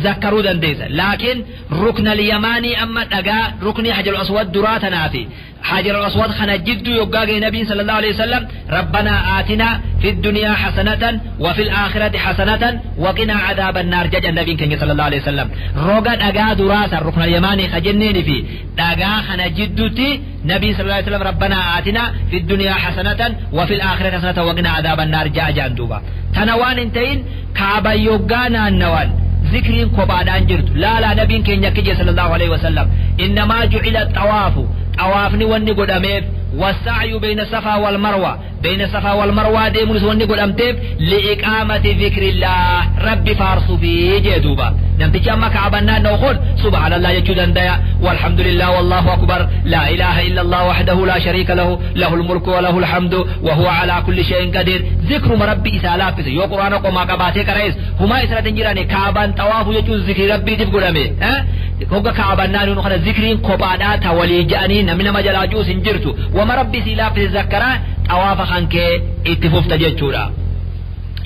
zakkaruu dandeessa, laakiin rukna alyamaanii amma dhagaa rukni hajarul aswad duraa tanaafi hajarul aswad kana jidduu yoggaa ga'e nabiin sallallahu alaihi wasallam ربنا آتنا في الدنيا حسنة وفي الآخرة حسنة وقنا عذاب النار جج النبي كان صلى الله عليه وسلم. روغا dhagaa duraasa rukna alyamaanii kajenneeni fi dhagaa kana jidduutti نبي صلى الله عليه وسلم ربنا آتنا في الدنيا حسنة وفي الآخرة حسنة وقنا عذاب النار جاء جان دوبا. تنوان انتين كعبا يوغانا النوان ذكرين كوبادان جرت. لا لا، نبي كين يكجي صلى الله عليه وسلم إنما جعل الطواف، طوافني وني قداميف، والسعي بين الصفا والمروة، بين الصفا والمروة ديمونس وني قدامتيف لإقامة ذكر الله، ربي فارسو في جدوبا. نمتي أما كعبنا نوخون سبحان الله يجود ديا والحمد لله والله أكبر لا إله إلا الله وحده لا شريك له له الملك وله الحمد وهو على كل شيء قدير. ذكر ربي إسالافس يو قرآن قما قباتي كرئيس هما إسرة جيراني كعبان طواف يجوز ذكر ربي تفقدامي ها hogga kaabannaa nu kana zikriin kophaadhaa ta walii je'anii namni nama jalaa juus hin jirtu. Wama rabbi sii laaffise zakkaraa xawaafa kan kee itti fufta jechuudha.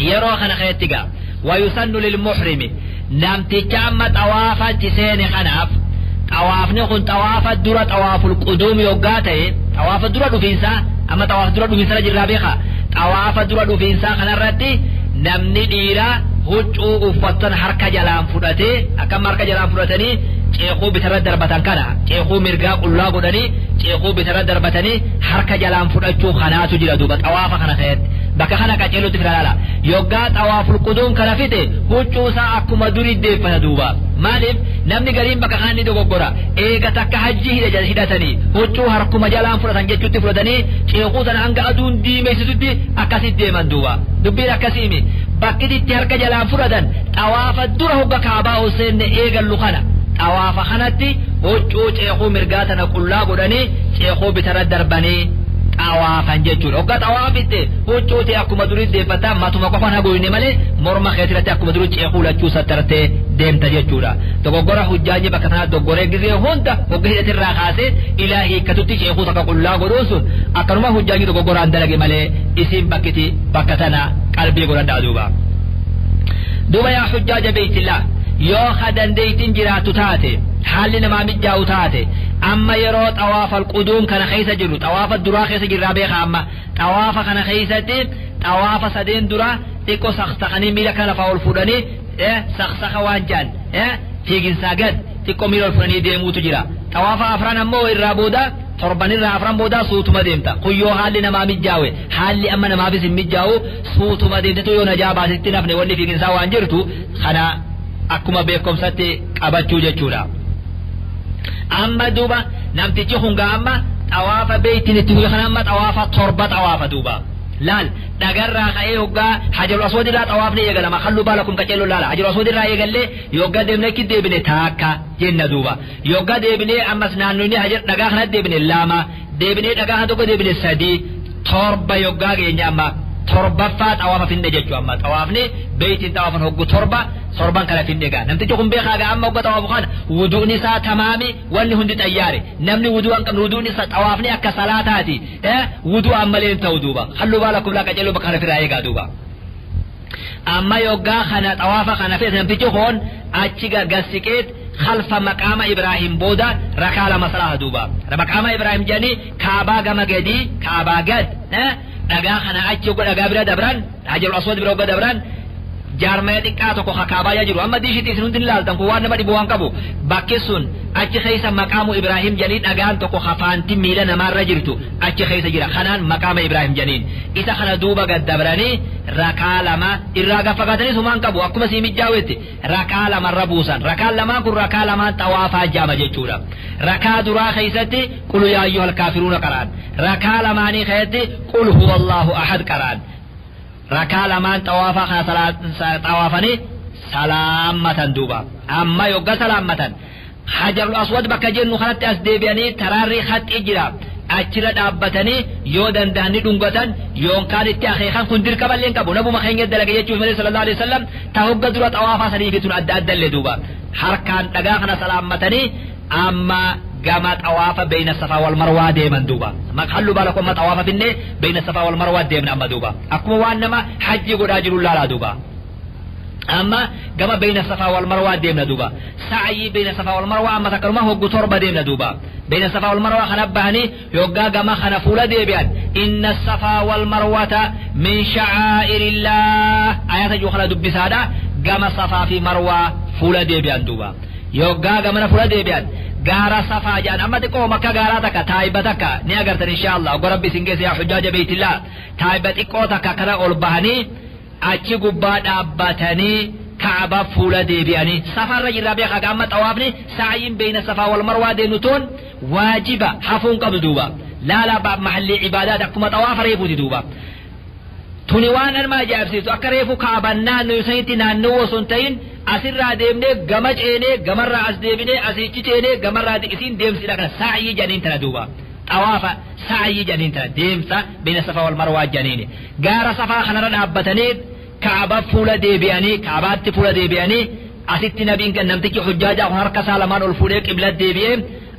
Yeroo kana keetti gaa ويسن للمحرم namticha amma xawaafatti seene kanaaf, xawaafni kun xawaafa dura xawaaful quduum yoggaa ta'e, xawaafa dura dhufiinsaa, amma xawaafa dura dhufiinsaa jirraa beeka, xawaafa dura dhufiinsaa kanarratti namni dhiiraa huccuu uffatan harka jalaan fudhatee akkam harka jalaan fudhatanii ceekuu bitarra darbatan kana ceekuu mirgaa qullaa godhanii ceekuu bitarra darbatanii harka jalaan fudhachuu kanaatu jira duuba. Xawaafa kana keessatti bakka kana qaceelutti fira laala. Yoggaa xawaaful quduum kana fite huccuu isaa akkuma durii deeffata duuba. Maaliif namni gariin bakka kana ni dogoggora? Eega takka hajji hidhatanii huccuu harkuma jalaan fudhatan jechuutti fudhatanii ceekuu sana hanga aduun diimeessitutti akkasitti deeman duuba. Dubbiin akkasiimi. Bakki itti harka jalaan fudhatan xawaafa dura hogga kaabaa ol seenne eegallu kana xawaafa kanatti huccuu ceekuu mirgaa tana qullaa godhanii ceekuu bitarra darbanii xawaafan jechuudha. Hogga xawaafitte huccuuti akkuma durii deeffataa, matuma qofan haguugne malee morma keetirratti akkuma durii ceekuu lachuu sattartee deemta jechuudha. Dogoggora hujjaaji bakka tanaa doggoree gizee hunda hogga hidhatirraa kaasee ilaa hiikkatutti ceekuu takka qullaa godhuun sun akkanuma hujjaaji dogoggoraan dalage malee isiin bakkiti bakka tana qalbii godhadhaa duuba. Duuba yaa hujjaaja beeytillah, yoo ka dandeeytin jiraattu taate, haalli namaa mijaa'u taate, Amma yeroo xawaafa alquduum kana keessa jirru, xawaafa duraa keessa jirraa beeka. Amma xawaafa kana keessatti xawaafa sadeen dura xiqqoo saksakanii miila kana lafaa ol fuudhanii, saksaka waan jedhan, fiiginsaa gad xiqqoo miila ol fuudhanii deemuutu jira. Xawaafa afran ammoo irraa booda, torban irraa afran booda suutuma deemta. Kun yoo haalli namaa mijjaawe, haalli amma namaafis hin mijjaawu, suutuma deemtetu yoo najaa baasitti nafne wanni fiiginsaa waan jirtu kana akkuma beekumsatti qabachuu jechuudha. Amma duuba namtichi hungaa amma xawaafa beeytiin itti guyyaa kana amma xawaafa torba xawaafa duuba. Laal, dhagarraa ka'ee hoggaa Hajarul Aswad irraa xawaafni eegalama. Khalluu baalakum, qaceelloo laala. Hajarul Aswad irraa eegallee yoggaa deemnee achi deebine taakka jenna duuba. Yoggaa deebinee ammas naannoo hajar dhagaa kanatti deebine lama, deebinee dhagaa kana tokko deebine sadii, torba yoggaa geenya amma torbaffaa xawaafa finne jechuu. Amma xawaafni beeytiin xawaafan hoggu torba, torban kana finne gaa. Namtichi kun beekaa gaa, amma hogga xawaafu kana wuduun isaa tamaami, wanni hundi xayyaare. Namni wuduu hin qabne wuduun isaa, xawaafni akka salaataati, wuduu ammalee hin ta'u duuba. Halluu baala kublaa, qaceelloo bakka kana firaa eegaa duuba. Amma yoggaa kana xawaafa kana feete, namtichi kun achi gassiqeet khalfa maqaama Ibraahim booda rakaa lama salaata duuba. Maqaama Ibraahim jedhanii kaabaa gama gadii, kaabaa gad dhagaa kana achi hogga dhagaa bira dabran, Hajarul Aswad bira hogga dabran, jaarmaya xiqqaa tokko kaabaa jiru amma diishitti isin hundi ilaaltan kun waan nama dhibu waan qabu. Bakki sun achi keessa maqaamu Ibraahim jedhanii dhagaan tokko hafaanti miila namaarra jirtu achi keessa jira. Kanaan maqaama Ibraahim jedhaniin isa kana duuba gad dabranii rakaa lama irraa gaffagaatanii sumaan qabu akkuma sii mijjaawetti rakaa lamarra buusan. Rakaan lamaan kun rakaa lamaan xawaafaa jaama jechuudha. Rakaa duraa keessatti qul yaa ayyuhal kaafiruuna qara'an, rakaa lamaanii keessatti qul huwa Allahu ahad qara'an. Rakaa lamaan xawaafaa kana xawaafanii salaammatan duuba. Amma yogga salaammatan, Hajarul Aswad bakka jennu kanatti as deebi'anii taraarri haxxii jira achirra dhaabbatanii yoo danda'an ni dhungatan yookaan itti akeekan. Kun dirqamallee hin qabu, nabuma keenya dalage jechuuf malee, sallallahu alaihi wasallam. Ta hogga dura xawaafaa sanii fi tun adda addallee duuba. Harkaan dhagaa kana salaammatanii amma gama xawaafa beeyna Safaa wal Marwaa deeman duuba. Maqallu baala amma xawaafa finne, beeyna Safaa wal Marwaa deemna amma duuba, akkuma waan nama hajji godhaa jiru laalaa duuba. Amma gama beeyna Safaa wal Marwaa deemna duuba, sa'yii beeyna Safaa wal Marwaa. Amma takkanuma hoggu torba deemna duuba. Beeyna Safaa wal Marwaa kana bahanii yoggaa gama kana fuula deebi'an, inna Safaa wal Marwata min sha'aa'irillah ayata jiru kana dubbisaadha gama Safaa fi Marwaa fuula deebi'an duuba. Yoggaa gamana fuula deebi'an, gaara Safaa jedhan. Amma xiqqoo makka gaaraa takka taayiba takka ni agartan insha Allah ogga Rabbi isin geesse, yaa hujjaaja beeytillah. Taayiba xiqqoo takka kana ol bahanii achi gubbaa dhaabbatanii Kaaba fuula deebi'anii, Safarra jirraa beekaa. Amma xawaafni sa'yiin beeyna Safaa wal Marwaa deemnu toon waajiba hafuun qabdu duuba. Laala, mahallii ibaadaati, akkuma xawaafa reefuuti duuba. Tuni waan nama ajaa'ibsiisu, akka reefu Kaaban naannoo sanitti naannoo osoo hin ta'in, asirraa deemnee gama ceenee, gamarraa as deebinee, asiichi ceenee, gamarraa isiin deemsidha. Kana sa'yii jedhaniin tana duuba. Xawaafa sa'yii jedhaniin tana, deemsa beena Safaa wal Marwaa jedhaniini. Gaara Safaa kanarra dhaabbatanii Kaaba fuula deebi'anii, Kaabaatti fuula deebi'anii, asitti nabiin namtichi hujjaajaa kun harka isaa lamaan ol fuudhee qibla deebi'ee,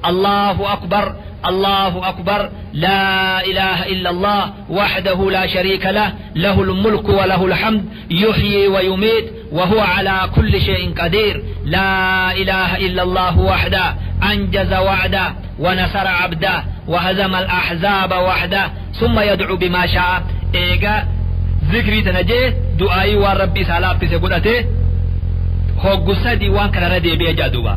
Allahu akbar, Allahu akbar, laa ilaaha illa Allah wahdahu laa shariika lah, lahu lmulku wa lahu lhamd, yuhyi wa yumiit wa huwa ala kulli shay'in qadiir, laa ilaaha illa Allah wahda, anjaza wa'da wa nasara abda wa hazama al-ahzaaba wahda, summa yad'u bima sha'a. Eega zikrii tana jee, du'aayii waan Rabbi isaa laaffise godhate, hoggu sadi waan kanarra deebi'ee jaa duuba.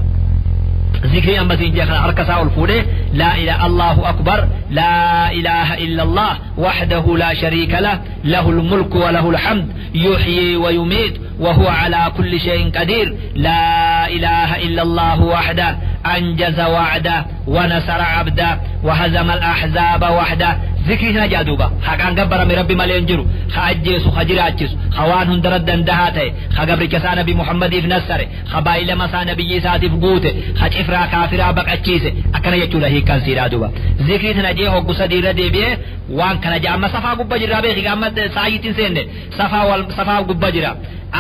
Zikrii ammasiin jee kana harka isaa ol fuudhee, laa ila Allahu akbar, laa ilaaha illa Allah wahdahu laa shariika lah, lahu lmulku wa lahu lhamd, yuhyi wa yumiit wa huwa ala kulli shay'in qadiir, laa ilaaha illa Allah wahda, anjaza wa'da wa nasara abda wa hazama al-ahzaaba wahda. Zikrii kana jaa duuba. Haqaan gabbarame Rabbi malee hin jiru, ka ajjeesu, ka jiraachisu, ka waan hundara dandahaa ta'e, ka gabricha isaa Nabi Muhammadiif nassare, ka baay'ilama isaa nabiyyi isaatiif guute, ka cifraa kaafiraa baqachiise, akkana jechuudha hiikkaan siidhaa duuba. Zikrii tana jee hoggu sadii irra deebi'ee waan kana jaa. Amma Safaa gubba jirraa beeki, amma saayitti hin seenne, Safaa wal Safaa gubba jira.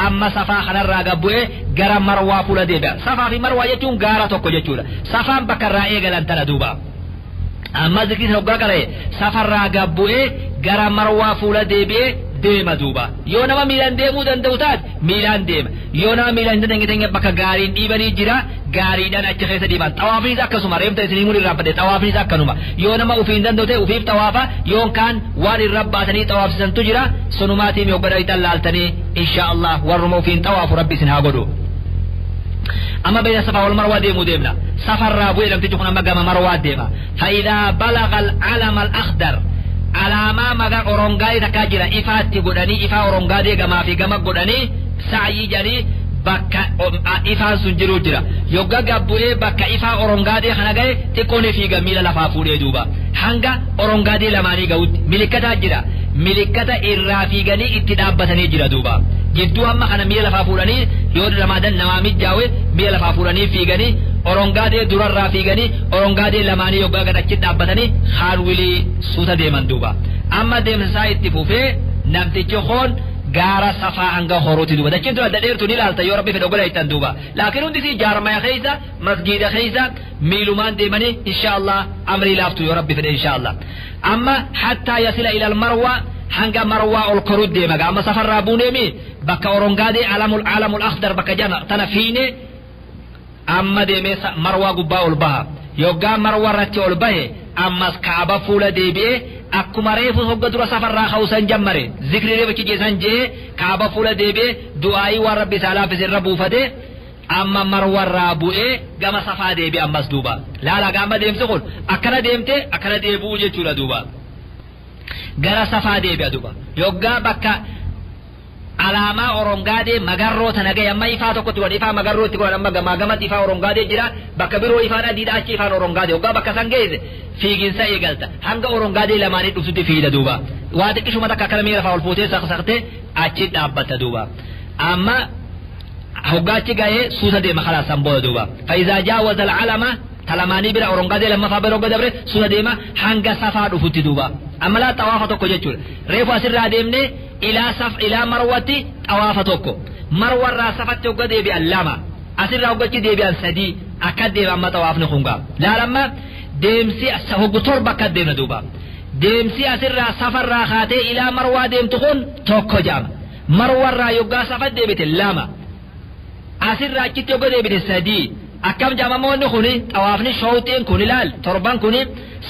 Amma Safaa kanarraa gabbu'ee gara Marwaa fuula deebi'a. Safaa fi Marwaa jechuun gaara tokko jechuudha. Safaan bakka irraa eegalan tana duuba. Amma zikrii sana hoggaa qara'e, Safarraa gabbu'ee gara Marwaa fuula deebi'ee deema duuba. Yoo nama miilaan deemuu danda'u taate miilaan deema. Yoo nama miilaan hin dandeenye bakka gaariin dhiibanii jira, gaariidhaan achi keessa dhiiban. Xawaafinis akkasuma reemta isinii mun irraa fadhe, xawaafinis akkanuma. Yoo nama ufii hin danda'u ta'e ufiif xawaafa, yoon kaan waan irra baasanii xawaafsisantu jira, sunumaatiin yoo godha laaltanii insha Allah warruma ufiin xawaafu Rabbi isin haa godhu. Amma bayna Safaa wal Marwaa deemuu deemna. Safarraa bu'ee namtichi kun amma gama Marwaa deema. Fa'idaa balaga al-alama al-akhdar, alaamaa maga orongaadee takkaa jira, ifaatti godhanii ifaa orongaadee gamaa fi gama godhanii sa'yii jedhanii bakka ifaan sun jiruu jira. Yogga gabbu'ee bakka ifaa orongaadee kana ga'e xiqqoon fiiga miila lafaa fuudhee duuba. Hanga orongaadee lamaanii ga'utti milikkataa jira. Milikkata irraa fiiganii itti dhaabbatanii jira duuba. Jidduu amma kana miila lafaa fuudhanii yoo ramaadan namaa mijjaawe miila lafaa fuudhanii fiiganii orongaadee durarraa fiiganii orongaadee lamaanii yoggaa gad achi dhaabbatanii haarwilii suuta deeman duuba. Amma deemsa isaa itti fufee namtichi hoon gaara Safaa hanga horuuti duuba. Dachiin tun adda dheertu ni ilaalta yoo Rabbi fedhe ogola ittan duuba. Laakiin hundi isii jaarmaya keessa masgiida keessa miilumaan deemanii insha Allah amrii laaftu yoo Rabbi fedhe insha Allah. Amma hattaa yasila ilal Marwaa, hanga Marwaa ol koruu deema. Amma safarraa buuneemi bakka orongaadee alamul akhdar bakka jana tana fiine amma deemee Marwaa gubbaa ol baha. Yoggaa Marwaa irratti ol bahe ammas Kaaba fuula deebi'ee akkuma reefu hogga dura safarraa ka'uusan jammare zikri reefu jeesan jee Kaaba fuula deebi'ee du'aayii waan Rabbi isaa laaffise irra buufatee amma Marwarraa bu'ee gama Safaa deebi'e ammas duuba. Laala amma deemsi kun akkana deemte akkana deebi'uu jechuudha duuba. Gara Safaa deebi'a duuba. Yoggaa bakka alaamaa orongaadee magarroo tana gahe amma ifaa tokkotti godhan, ifaa magarroo itti godhan, amma gamaa gamatti ifaa orongaadee jira, bakka biroo ifaan adiidha, achi ifaan orongaadee. Yoggaa bakka san geesse fiiginsa eegalta hanga orongaadee lamaanii dhuftutti fiida duuba. Waa xiqqishuma takka akkana miila lafaa ol fuutee saqsaqtee achi dhaabbatta duuba. Amma hoggaachi gahee suuta deema kalaas san booda duuba. Fa'izaa jaawaza alcalama talamaanii bira orongaadee lammaffaa bira hogga dabre suuta deema hanga Safaa dhufutti duuba. Amma laa xawaafa tokko jechuudha. Reefu asirraa deemnee ilaa saf ilaa Marwatti xawaafa tokko. Marwarraa Safatti hogga deebi'an lama. Asirraa hoggachi deebi'an sadii. Akka deema amma xawaafni kun gaa. Laalamma deemsi hoggu torba akka deemna duuba. Deemsi asirraa Safarraa kaatee ilaa Marwaa deemtu kun tokko jedhama. Marwarraa yoggaa Safa deebite lama. Asirraa achitti hogga deebite sadii. Akkam jedhamamoonni kuni xawaafni shawxiin kun ilaal torban kuni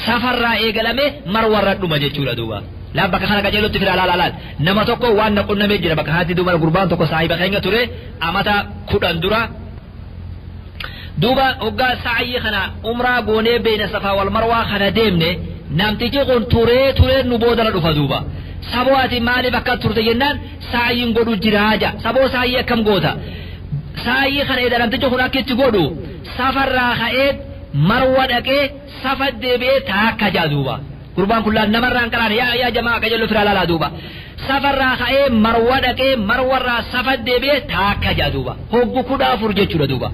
Safarraa eegalame Marwarra dhuma jechuudha duuba. Laa bakka kana qajeelutti fira laal laal. Nama tokko waan na qunnamee jira bakka kanatti duuba, gurbaan tokko saahiba keenya ture amata 10 dura. Duuba hoggaa sa'ayii kana umraa goonee beeyna Safaa wal Marwaa kana deemne namtichi kun turee turee nu boodara dhufa duuba. Saboo ati maaliif akka turte jennaan sa'ayiin godhu jiraa ja. Saboo sa'ayii akkam goota? Sa'ayii kana eda namtichi kun akka itti godhu Safarraa ka'ee Marwa dhaqee Safa deebi'ee taakka jaa duuba. Gurbaan kun laal namarraa hin qaraane, yaa yaa jamaa qajeello firaa laalaa duuba. Safarraa ka'ee Marwa dhaqee Marwarraa Safa deebi'ee taakka jaa duuba. Hoggu 14 jechuudha duuba.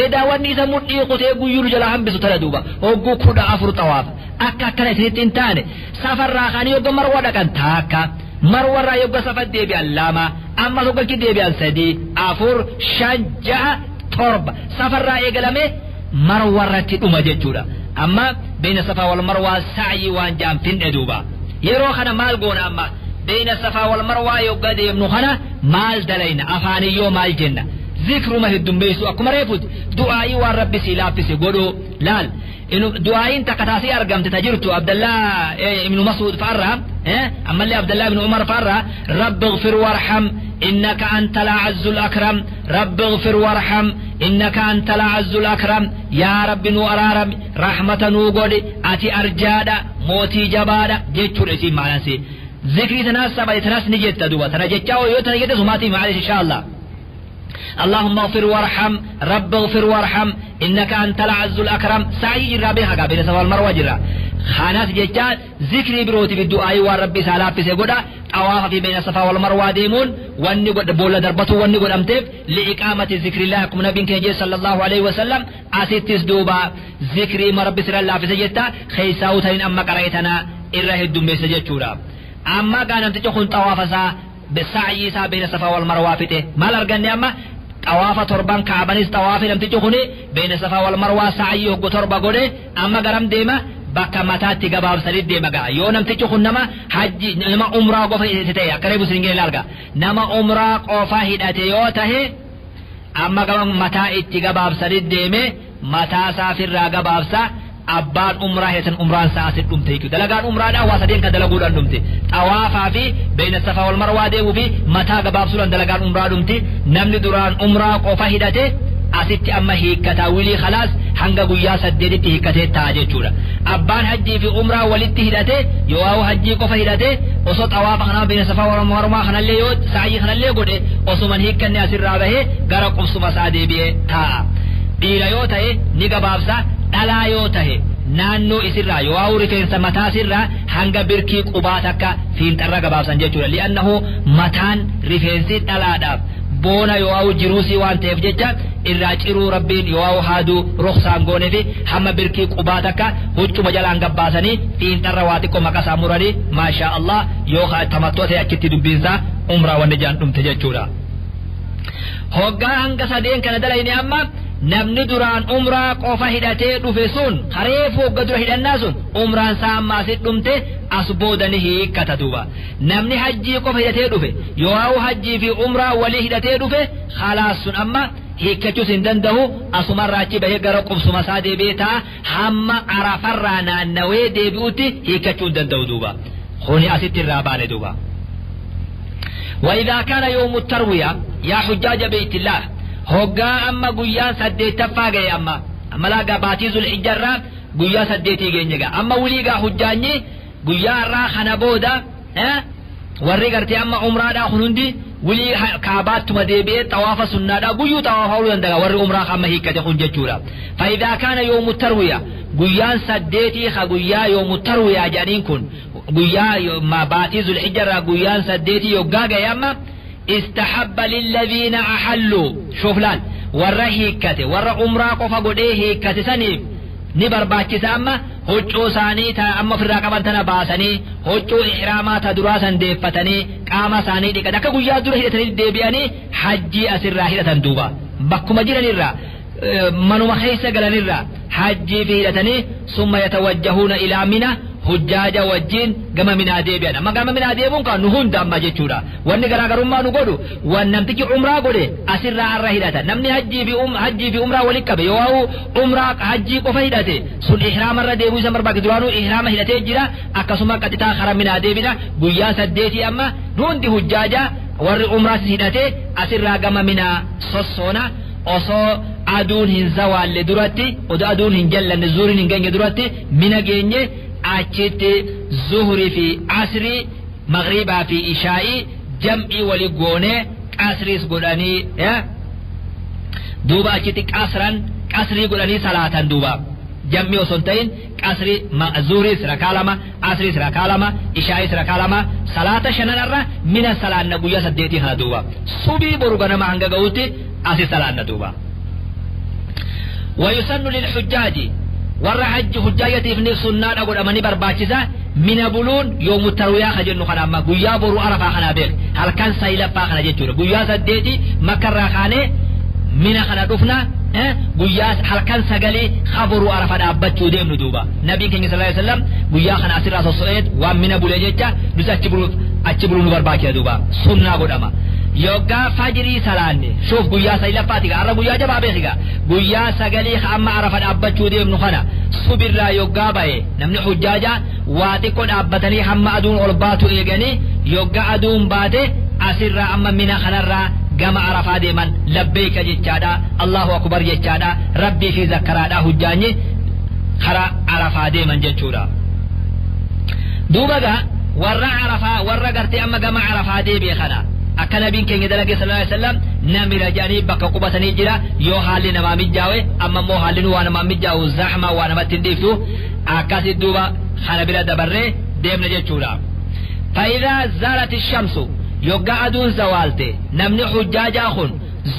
Edaa wanni isa mudhii kutee guyyuu nu jalaa hambisu tana duuba. Hoggu 14 xawaafa. Akka akkana isinitti hin taane Safarraa ka'anii yogga Marwa dhaqan taakka. Marwarraa yogga Safa deebi'an lama. Ammas hogga achi deebi'an sadii, afur, shan, jaha, torba. Safarraa eegalamee Marwarratti dhuma jechuudha. Amma beeyna Safaa wal Marwaa sa'yii waan ja'an finne duuba. Yeroo kana maal goona amma? Beeyna Safaa wal Marwaa yogga deemnu kana maal dalayna? Afaaniyyoo maal jenna? Zikruma heddummeessuu akkuma reefuti. Du'aa'ii waan Rabbi sii laaffise godhuu. Laal du'aa'iin takka taasii argamte ta jirtu Abdallah ibnu Mas'ud fa'arraa, ammallee Abdallah ibnu Umar fa'arraa, Rabbi ighfir warham innaka antal a'azzul akram, Rabbi ighfir warham innaka antal a'azzul akram, yaa Rabbi nu araarami, rahmata nuu godhi, ati arjaadha, mootii jabaadha jechuudha isiin maanaan. Zikrii tanaas sabate tanaas ni jetta duuba. Tana jechaa yoo tana jette sumaatii maalish insha Allah. اللهم اغفر وارحم، رب اغفر وارحم انك انت العز الاكرم. سعي جرا بها بين الصفا والمروه جرا خانات جتا ذكري بروتي في الدعاء والرب سالا في سيغودا. طواف في بين الصفا والمروه ديمون واني قد بولا دربتو واني قد امتف لإقامة ذكر الله كم نبي كي صلى الله عليه وسلم اسيتس دوبا ذكري ما ربي سر الله في سجتا خيساو تين اما قريتنا إره الدمي سجتورا. اما كان امتي خون طواف سا بسعي سا بين الصفا والمروه فته مال ارغني اما xawaafa torban kaabanis xawaafi namtichi kuni beena Safaa wal Marwaa sa'ayii hoggu torba godhe amma garam deema? Bakka mataatti gabaabsanii deema ga'a. Yoo namtichi kun nama hajji nama umraa qofa hidhate ta'e, akka reebu isin ilaalga, nama umraa qofa hidhate yoo tahe, amma gama mataa itti gabaabsanii deeme, mataa saafirraa gabaabsa. Abbaan umraa hidhatan umraan isaa asit dhumte jechuudha. Dalagaan umraadhaa waa sadeen kan dalaguudhaan dhumte. Xawaafaa fi beeyna safaa wal marwaa deemuu fi mataa gabaabsuudhaan dalagaan umraa dhumti. Namni duraan umraa qofa hidhate asitti amma hiikkataa wilii khalaas hanga guyyaa 8tti hiikkatee ta'a jechuudha. Abbaan hajjii fi umraa walitti hidhate, yoo hajjii qofa hidhate, osoo xawaafa kanaa beeyna safaa wal marwaa kanallee yoo sa'ii kanallee godhe, osuman hiikkanne asirraa bahee gara qubsuma isaa deebi'ee taa'a. Dhiira yoo ta'e ni gabaabsa, dhalaa yoo ta'e naannoo isirraa yoo rifeensa mataa sirraa hanga birkii qubaa takka fiinxarra gabaabsan jechuudha. Li'annahu mataan rifeensi dhalaadhaaf boona yoo jiruusii waan ta'eef jecha irraa ciruu Rabbiin yoo haaduu ruksaan goonee fi hamma birkii qubaa takka huccuma jalaan gabbaasanii fiinxarra waa xiqqoo maqasaa muranii, maashaa Allah, yoo tamattoo ta'e achitti dubbiinsaa umraa wanni jaan dhumte jechuudha. Hoggaa hanga sadeen kana dalayne, amma namni duraan umraa qofa hidhatee dhufe sun, kareefu hogga dura hidhannaa sun, umraan isaa amma asit dhumte, as booda ni hiikkata duuba. Namni hajjii qofa hidhatee dhufe, yoo hajjii fi umraa walii hidhatee dhufe, khalaas sun amma hiikkachuus hin danda'u, asumarraa achi bahee gara qubsuma isaa deebi'ee ta'a, hamma Arafarraa naannawee deebi'utti hiikkachuu hin danda'u duuba. Kuni asitti irraa baane duuba. وإذا كان يوم التروية يا حجاج بيت الله، هقا أما قيان سديت فاقي، أما لا باتي ذو الحجة قيا سديتي جينيغا، أما وليغا حجاني قيا را خنبودا ها warri gartee amma umraadhaa kun hundi wilii Kaabaattuma deebi'ee xawaafa sunnaadhaa guyyuu xawaafa ooluu danda'a warri umraa amma hiikkate kun jechuudha. فإذا كان يوم التروية, guyyaan saddeetii ka guyyaa يوم التروية jedhaniin kun, guyyaa baatii Zulhijjarraa guyyaan 8 yoggaa ga'e, amma استحب للذين أحلوا, شوف laal, warra hiikkate, warra umraa qofa godhee hiikkate saniif ni barbaachisa amma huccuu isaanii ta amma ofirraa qaban tana baasanii, huccuu ihraamaa ta duraa san deeffatanii, qaama isaanii dhiqatan, akka guyyaa dura hidhatanii deebi'anii hajjii asirraa hidhatan duuba. Bakkuma jiranirraa, manuma keessa galanirraa hajjii fi hidhatanii, ثم يتوجهون إلى منى, hujjaaja wajjin gama Minaa deebi'an. Amma gama Minaa deebi'uun kan nu hunda amma jechuudha. Wanni garaagarummaa nu godhu wan namtichi umraa godhe asirraa arra hidhata. Namni hajjii fi umraa walitti qabe, yoo umraa hajjii qofa hidhate sun ihraamarra deebi'uu isa barbaachisu, duraanuu ihraama hidhatee jira. Akkasuma qaxitaa kara Minaa deebina guyyaa 8. Amma hundi hujjaaja warri umraas hidhate asirraa gama Minaa sossoona. Osoo aduun hin zawaalle duratti, odoo aduun hin jallanne, zuuriin hin geenye duratti Mina geenye. Achitti zuhurii fi asrii, magriibaa fi ishaa'ii jam'ii wali goonee qasriis godhanii duuba. Achitti qasran qasrii godhanii salaatan duuba, jam'ii osoo hin ta'in qasrii. Zuhriis rakaa lama, asriis rakaa lama, ishaa'is rakaa lama, salaata shananarra Mina salaanna guyyaa 8 kana duuba. Subii boru ganama hanga ga'utti asi salaanna duuba. ويسن للحجاج, warra hajji hujjaajatiif ni sunnaadha godhamanii barbaachisa Mina buluun يوم التروية ka jennu kana, amma guyyaa boru Arafaa kanaa beek, halkan saylaffaa kana jechuudha. Guyyaa 8 Makkarraa kaanee Mina kana dhufna, guyyaa halkan sagalii kaboru Arafa dhaabbachuu deemnu duuba. Nabiin keenya صلى الله عليه وسلم guyyaa kana asirraa sosso'eet waan Mina bulee jecha nus achi buluu nu barbaachisa duuba, sunnaa godhama. Yoggaa fajrii salaanne, شوف, guyyaa saylaffaati gaa, har'a guyyaa jabaa beekigaa, guyyaa sagalii amma Arafa dhaabbachuu deemnu kana subirraa yoggaa ba'e namni hujjaaja waa xiqqoo dhaabbatanii hamma aduun ol baatu eeganii, yoggaa aduun baate asirraa amma Mina kanarraa gama Arafaa deeman. لبيك jechaadha, الله أكبر jechaadha, Rabbii fi zakkaraadha hujjaanyi karaa Arafaa deeman jechuudha. Duuba gaa warra Arafaa, warra gartee amma gama Arafaa deebi'e kana, akka nabiin keenya dalage صلى الله عليه وسلم, Namira jedhanii bakka qubatanii jira yoo haalli namaa mijjaawe. Amma immoo haalli nu waa namaa mijjaawu, zahma waa namatti hin dhiiftu. Akkasi duuba kana bira dabarree deemna jechuudha. فإذا زالت الشمس, yoggaa aduun zawaalte, namni hujjaajaa kun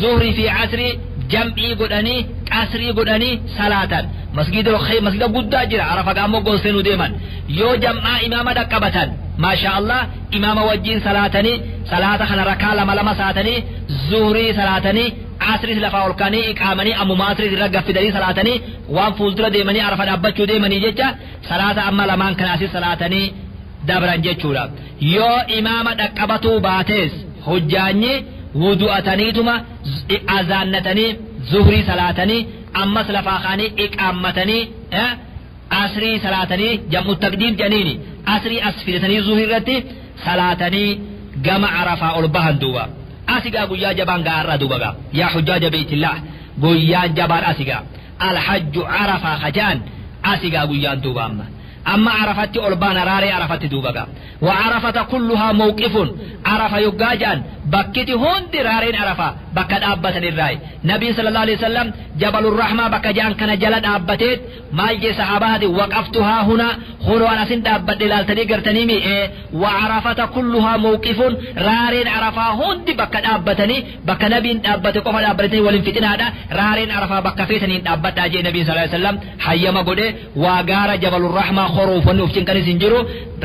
zuhrii fi asrii jam'ii godhanii qasrii godhanii salaatan. Masgida guddaa jira Arafa gaammoo goonseenuu deeman. Yoo jam'aa imaama dhaqqabatan, maasha Allah, imaama wajjiin salaatanii, salaata kana rakaa lama lama saatanii, zuhrii salaatanii. Asriis lafaa ol kaanii iqaamanii ammuma asriis irra gaffidanii salaatanii waan fuuldura deemanii Arafa dhaabbachuu deemanii jecha salaata amma lamaan kanaasis salaatanii dabran jechuudha. Yoo imaama dhaqqabatuu baatees hojjaanyi wudu'ataniituma azaannatanii zuhrii salaatanii ammas lafaa kaanii iqaammatanii asrii salaatanii jam'u taqdiim jedhaniini asrii as fidatanii zuhrii irratti salaatanii gama Arafaa ol bahan duuba. Asigaa guyyaa jabaan gaarraa duuba gaa yaa hujjaaja beeytillaah guyyaan jabaan asigaa alhajju Arafaa kajaan asigaa guyyaan duuba amma. Amma Arafatti ol baana raaree Arafatti duuba gaa. Wa Arafata kulluhaa mawqifun Arafa yoggaa ja'an bakkiti hundi raareen Arafa bakka dhaabbatan irraayi. Nabiin sallallahu alaihi wasallam Jabalur Rahmaa bakka ja'an kana jala dhaabbateet maal jee saxaabaati waqaftu haa huna hunoo an asin dhaabbadhe ilaaltanii gartanii mi'ee wa Arafata kulluhaa mawqifun raareen Arafaa hundi bakka dhaabbatanii bakka nabiin dhaabbate qofa dhaabbatanii waliin fixinaadha raareen Arafaa bakka feetaniin dhaabbadhaa jee nabiin sallallahu alaihi wasallam hayyama godhe waa gaara Jabalur Rahmaa koruuf wanni uf cinqanis hin jiru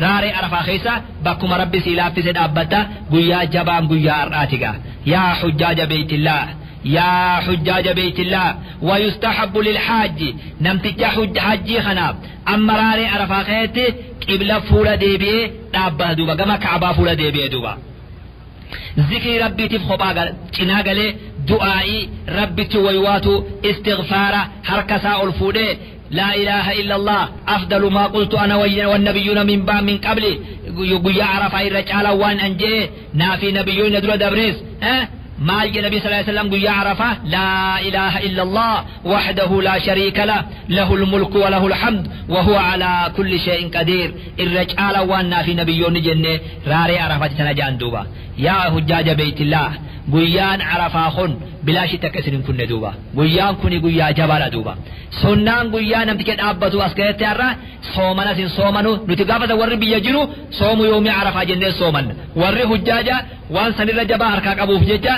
raaree Arafaa keessa bakkuma rabbi sii laaffise dhaabbatta guyyaa jabaan guyyaa har'aati gaa yaa hujjaaja beeytillaah yaa hujjaaja beeytillaah wayustahabbu lilhaajji namticha hajjii kanaaf amma raaree Arafaa keessatti qibla fuula deebi'ee dhaabbata duuba gama Ka'abaa fuula deebi'ee duuba. Zikrii rabbiitiif kophaa cinaa galee du'aa'ii rabbitti waywaatu istighfaara harka isaa ol fuudhee لا إله إلا الله أفضل ما قلت أنا والنبيون من بعد من قبلي قيا عرفة الرجال وان أنجي نافي نبيون دول دبريس ما النبي صلى الله عليه وسلم قيا عرفة لا إله إلا الله وحده لا شريك له له الملك وله الحمد وهو على كل شيء قدير الرجال وان نافي نبيون جنة راري عرفة تنجان دوبا يا حجاج بيت الله guyyaan Arafaa kun bilaashii takka isin hin kunne duuba guyyaan kuni guyyaa jabaadha duuba sunnaan guyyaa namticha dhaabbatu as keessatti har'a soomanas hin soomanu nuti gaafata warri biyya jiru soomu yoomii Arafaa jennee soomanna warri hujjaaja waan sanirra jabaa harkaa qabuuf jecha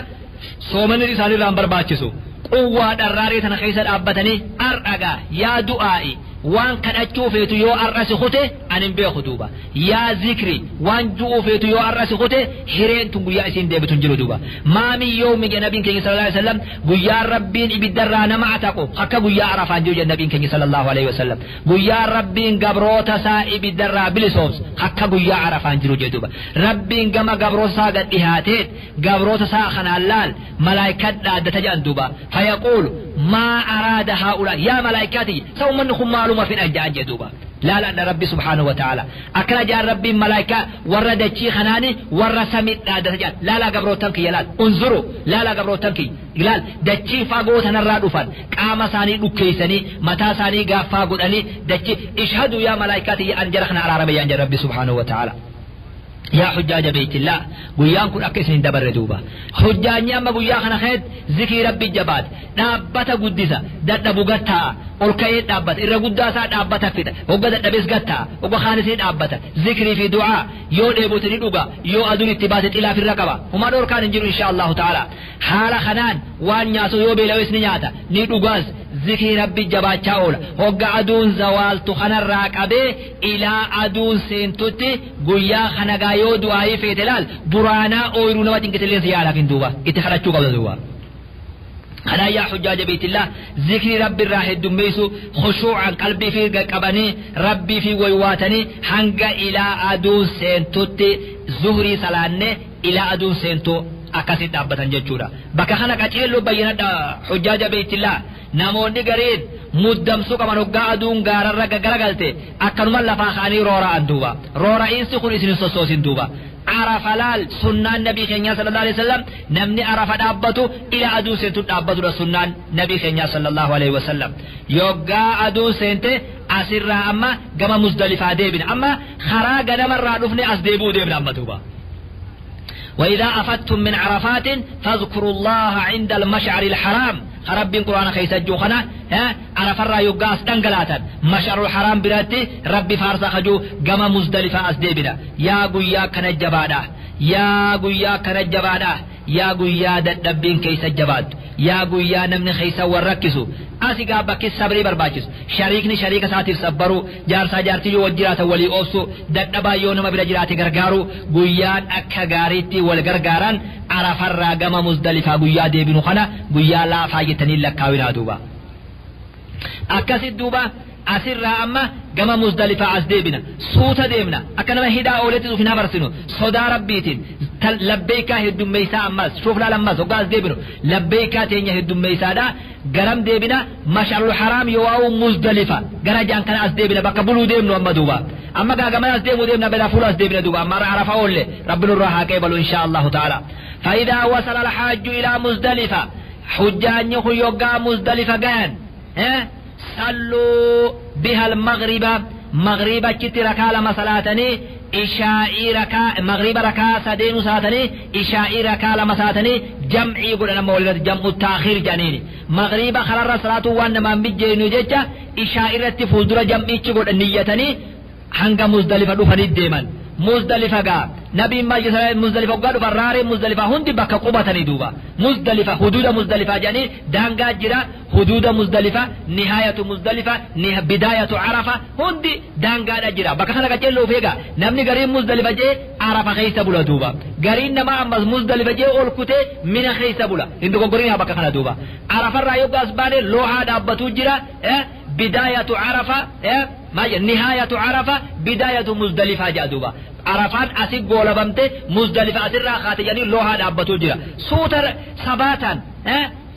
soomanni isaanirraa hin barbaachisu quwwaa dharraaree tana keessa dhaabbatanii har'agaa yaa du'aa'i waan kadhachuu feetu yoo har'a si kute ani hin beeku duuba yaa zikri waan du'uu feetu yoo har'a si kute hireen tun guyyaa isiin deebitu hin jiru duuba maami yoomi jedhe nabiin keenya sallallahu alaihi wasallam guyyaa rabbiin ibiddarraa nama ataqu akka guyyaa Arafaan jiru jedhe nabiin keenya sallallahu alaihi wasallam guyyaa rabbiin gabroota isaa ibiddarraa bilisoomsu akka guyyaa Arafaan jiru jedhe duuba rabbiin gama gabroota isaa gad dhihaateet gabroota isaa kanaan laal malaayikaa dhaaddata jedhan duuba fayaquulu maa araada haa'ulaa yaa malaayikaati sa'ummanni kun maaluma fedhan jedhan jedhe duuba laal adha rabbi subhaanahu wa ta'ala akkana jedhan rabbiin malaayikaa warra dachii kanaani warra samii dhaaddata jedhan laalaa gabrootan kiyya laal unzuru laalaa gabrootan kiyya laal dachii fagoo tanarraa dhufan qaama isaanii dhukkeessanii mataa isaanii gaaffaa godhanii dachii ishhadu yaa malaayikaati an jara kana araarame yaan jedhan rabbi subhaanahu wa ta'ala. Yaa hujjaaja beeytillaah guyyaan kun akka isin hin dabarre duuba hujjaanyi amma guyyaa kana keessatti zikrii rabbi jabaate dhaabbata guddisa dadhabu gattaa'a ol ka'ee dhaabbata irra guddaa isaa dhaabbata fixa hogga dadhabees gattaa'a hogga kaanis ni dhaabbata zikrii fi du'aa yoo dheebote ni dhuga yoo aduun itti baate xilaaf irra qaba humaa dhoorkaan hin jiru insha Allahu ta'ala haala kanaan waan nyaatu yoo beelawes ni nyaata ni dhugaas zikrii rabbi jabaachaa oola hogga aduun zawaaltu kanarraa qabee ilaa aduun seentutti guyyaa kana gaa yoo du'aayii feete laal buraanaa ooyiruu nama cinqisilleen si yaalaaf hin duuba itti kadhachuu qabda duuba. Kanaa yaa hujjaaja beeytillaah zikrii rabbi irraa heddummeessu khushuu'an qalbii fi qaqqabanii rabbii fi waywaatanii hanga ilaa aduun seentutti zuhrii salaannee ilaa aduun seentu akkasitti dhaabbatan jechuudha. Bakka kana qaceelloo bayyinadha hujjaaja beeytillaah namoonni gariin muddamsuu qaban hoggaa aduun gaararra garagalte akkanuma lafaa ka'anii roora'an duuba. Roora'iinsi kun isin hin sossoosin duuba. Arafa laal sunnaan nabii keenyaa sallallahu alaihi wasallam namni Arafa dhaabbatu ila aduun seentu dhaabbatudha sunnaan nabii keenyaa sallallahu alaihi wasallam. Yoggaa aduun seente asirraa amma gama Muzdalifaa deebina amma karaa ganamarraa dhufne as deebi'uu deemna amma duuba. وإذا أفدتم من عرفات فاذكروا الله عند المشعر الحرام رب قرآن خيس جوخنا ها عرف الرا يقاس دنقلاتا مشعر الحرام براتي ربي فارسا خجو قم مزدلفة أسديبنا يا قويا كنجبادا يا قويا كنجبادا Yaa guyyaa dadhabbiin keessa jabaattu, yaa guyyaa namni keessa wal rakkisu, asi gaa bakki sabrii barbaachisu. Shariikni shariika isaatiif sabbaruu, jaarsaa jaartii yoo wal jiraatan walii oobsu, dadhabaa yoo nama bira jiraate gargaaru, guyyaan akka gaariitti wal gargaaran Arafarraa gama Muzdalifaa guyyaa deebinu kana guyyaa laafaa jettanii lakkaawinaa duuba. Akkasit duuba asirraa amma gama Muzdalifaa as deebina. Suuta deemna. Akka nama hidhaa ooletti uf hin hafarsinu. Sodaa Rabbiitiin labbeeykaa heddummeeysaa ammas. Shuuf laal ammas hoggaa as deebinu. Labbeeykaa teenya heddummeeysaadha. Garam deebina? Mash'arul Haraam yoo'aa'u Muzdalifa. Gara jaan kana as deebina bakka buluu deemnu amma duuba. Amma gaa gamana as deemuu deemna bedaa fuula as deebina duuba. Amma har'a Arafa oolle. Rabbi nurraa haa qeebalu inshaa Allahu ta'ala. Fa'idaa wasala al-haajju ilaa Muzdalifa. Hujjaanyi kun yoggaa Muzdalifa gayan. Salluu bihal maghriba, maghriba achitti rakaa lama salaatanii, ishaa'ii rakaa maghriba rakaa sadeenu salaatanii, ishaa'ii rakaa lama salaatanii jam'ii godhan. Amma walirratti jam'u taakhiir jedhaniini maghriba kararra salaatuu waan namaan mijjeeynu jecha ishaa'ii irratti fuuldura jam'iichi godhan niyyatanii hanga Muzdalifa dhufanii deeman. Muzdalifa gaa nabiin maal jedhe? Muzdalifa hoggaa dhufan raaree Muzdalifaa hundi bakka qubatanii duuba. Muzdalifa huduuda Muzdalifaa jedhanii daangaa jira. Huduuda Muzdalifa, nihaayatu Muzdalifa, bidaayatu Arafa hundi daangaadha jira. Bakka kana qaceelloo of eegaa. Namni gariin Muzdalifa jee Arafa keessa bula duuba. Gariin namaa ammas Muzdalifa jee ol kutee Mina keessa bula. Hin dogoggorinaa bakka kana duuba. Arafarraa yoggaa as baane loohaa dhaabbatuu jira. Bidaayatu Arafa, maal jedha? Nihaayatu Arafa, bidaayatu Muzdalifaa jedha duuba. Arafaan asi goolabamte Muzdalifa asirraa kaate jedhanii loohaa dhaabbatuu jira. Suuta sabaataan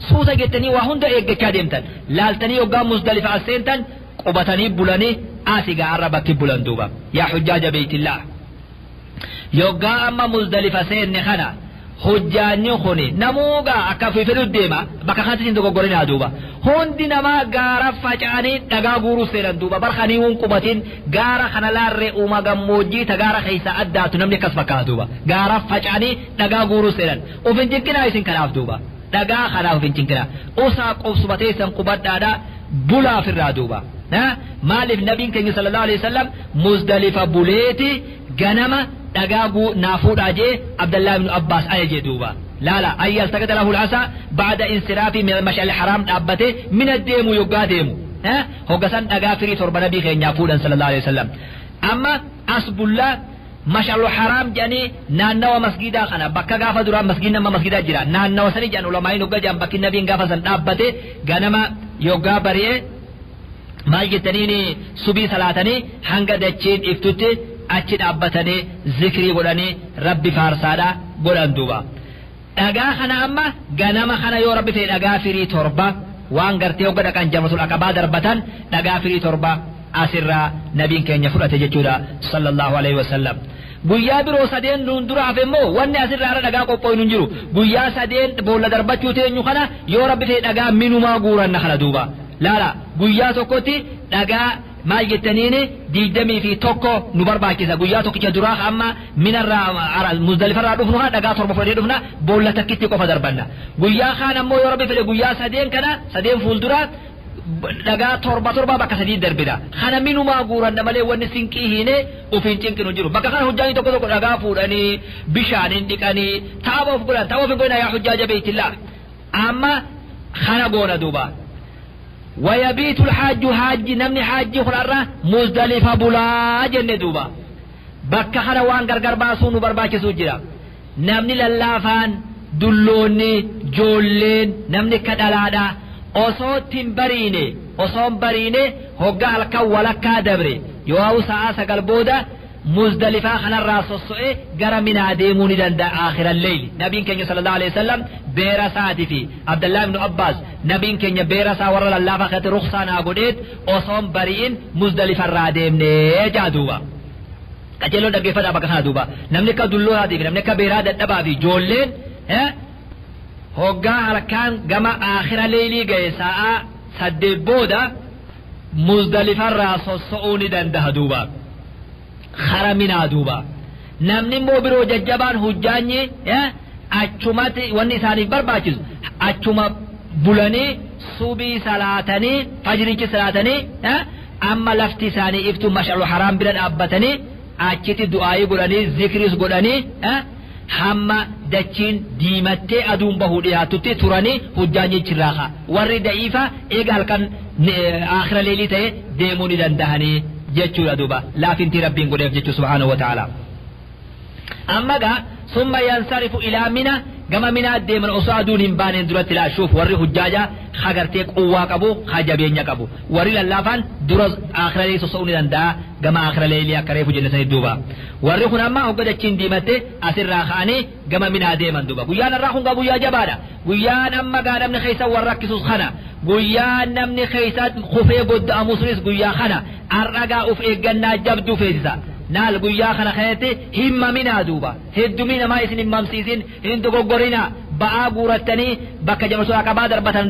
suuta jettanii waa hunda eeggachaa deemtan. Laaltanii yoggaa Muzdalifa as seentan qubatanii bulanii asi gaa arra bakki bulan duuba. Yaa hujjaaja beeytillaah. Yoggaa amma Muzdalifa seenne kana hujjaanyi kuni namuu gaa akka ofii fedhu deema, bakka kanatti hin dogoggorinaa duuba. Hundi namaa gaara faca'anii dhagaa guuruu seenan duuba, barkanii hun qubatin gaara kana laarree uuma gammoojjii ta gaara keessaa addaatu namni akkas fakkaata duuba. Gaara faca'anii dhagaa guuruu seenan. Uf hin cinqinaa isin kanaaf duuba. Dhagaa kanaaf uf hin cinqinaa. Usaa qubsuma teessan qubadhaadha bulaa ofirraa duuba. Maaliif nabiin keenya sallallahu alaihi wasallam Muzdalifa buleeti ganama dhagaa guu naa fuudhaa jee Abdallah ibn Abbas ajaje duuba. Laala an yaltaqita lahu al-asa ba'da insiraafi min al-mash'al haram dhaabbate mina deemu yoggaa deemu. Hogga san dhagaa firii torba nabii keenyaa fuudhan sallallahu alaihi wasallam. Amma as bullaa Mash'alul Haraam jedhanii naannawa masgiidaa kana bakka gaafa duraa masgiidni amma masgiidaa jira naannawa sanii jedhan ulamaa'iin hogga jedhan bakki nabiin gaafa san dhaabbate ganama yoggaa bari'e maal jettaniin subii salaatanii hanga dachiin iftutti achi dhaabbatanii zikrii godhanii Rabbi faarsaadha godhan duuba. Dhagaa kana amma ganama kana yoo Rabbi fedhe dhagaa firii torba waan gartee hogga dhaqan Jamratul Aqabaa darbatan dhagaa firii torba asirraa nabiin keenya fudhate jechuudha sallallahu alaihi wasallam. Guyyaa biroo sadeen nuun dura hafe immoo wanni asirraa irra dhagaa qophooynu hin jiru. Guyyaa sadeen boolla darbachuu teenyu kana yoo Rabbi fedhe dhagaa minumaa guuranna kana duuba. Laala guyyaa tokkotti dhagaa maal jettaniini 21 nu barbaachisa. Guyyaa tokkicha duraa amma minarraa Muzdalifarraa dhufnu kana dhagaa torba fudhannee dhufna, boolla takkitti qofa darbanna. Guyyaa kaan ammoo yoo Rabbi fedhe guyyaa sadeen kana sadeen fuulduraa dhagaa torba torba bakka sadii darbina. Kana minumaa guuranna malee wanni sinqii hiinee ofiin cinqinu jiru. Bakka kana hujjaanii tokko tokko dhagaa fuudhanii bishaaniin dhiqanii taaba of godhan. Taaba of hin godhina yaa hujjaaja beeytillaa. Amma kana goona duuba. Wayabiitul haajju haajji namni haajji kun har'a Muzdalifa bulaa jenne duuba. Bakka kana waan gargar baasuu nu barbaachisuu jira. Namni lallaafaan, dulloonni, joolleen, namni akka dhalaadha osoo itti hin bariine, osoo hin bariine hogga halkan walakkaa dabre yoo sa'aa 9 booda Muzdalifaa kanarraa sosso'ee gara Minaa deemuu ni danda'a aakhiral leyli. Nabiin keenya sallallahu aleyhi wasallam beera isaati fi Abdallah ibnu Abbaas nabiin keenya beera isaa warra lallaafaa keessatti rukhsaa naa godheet osoo hin bari'in Muzdalifarraa deemne ja'a duuba. Qajeelloon dhaggeeffadhaa bakka kana duuba. Namni akka dullootaatii fi namni akka beeraa dadhabaa fi joolleen hoggaa halkaan gama aakhira leylii ga'e sa'aa 8 booda Muzdalifarraa sosso'uu ni dandaha duuba. Kara Minaa duuba. Namni immoo biroo jajjabaan hujjaanyi achumatti wanni isaaniif barbaachisu achuma bulanii subii salaatanii fajrichi salaatanii amma lafti isaanii iftu Mash'arul Haraam bira dhaabbatanii achitti du'aayii godhanii zikriis godhanii hamma Dachiin diimattee aduun bahuu dhiyaatutti turanii hujjaan jechirraa kaa. Warri da'iifa eega halkan aakhira leelii ta'e deemuu ni dandahanii jechuudha duuba. Laafintii Rabbiin godheef jechuu subhaanahu wa ta'ala. Amma gaa summa yansarifu ilaa Mina, gama Minaa deeman osoo aduun hin baaneen duratti. Laashuuf warri hujjaajaa hagartee quwwaa qabu, ha jabeenya qabu. Warri lallaafaan dura aakhira leelii sosso'uu ni danda'a gama aakhira leelii akka reefu jenne sanii duuba. Warri kun amma hogga dachiin diimatte asirraa ka'anii gama Minaa deeman duuba. Guyyaan irraa kun gaa guyyaa jabaadha. Guyyaan amma gaa namni keessa warra rakkisus kana. Guyyaan namni keessa kufee godda'amu sunis guyyaa kana. Har'a gaa uf eeggannaa jabduu feesisa. Naal guyyaa kana kanatti hin maminaa duuba. Heddumii namaa isin hin mamsiisin, hin dogoggorinaa. Ba'aa guurattanii bakka jamarsuudha qabaa darbatan.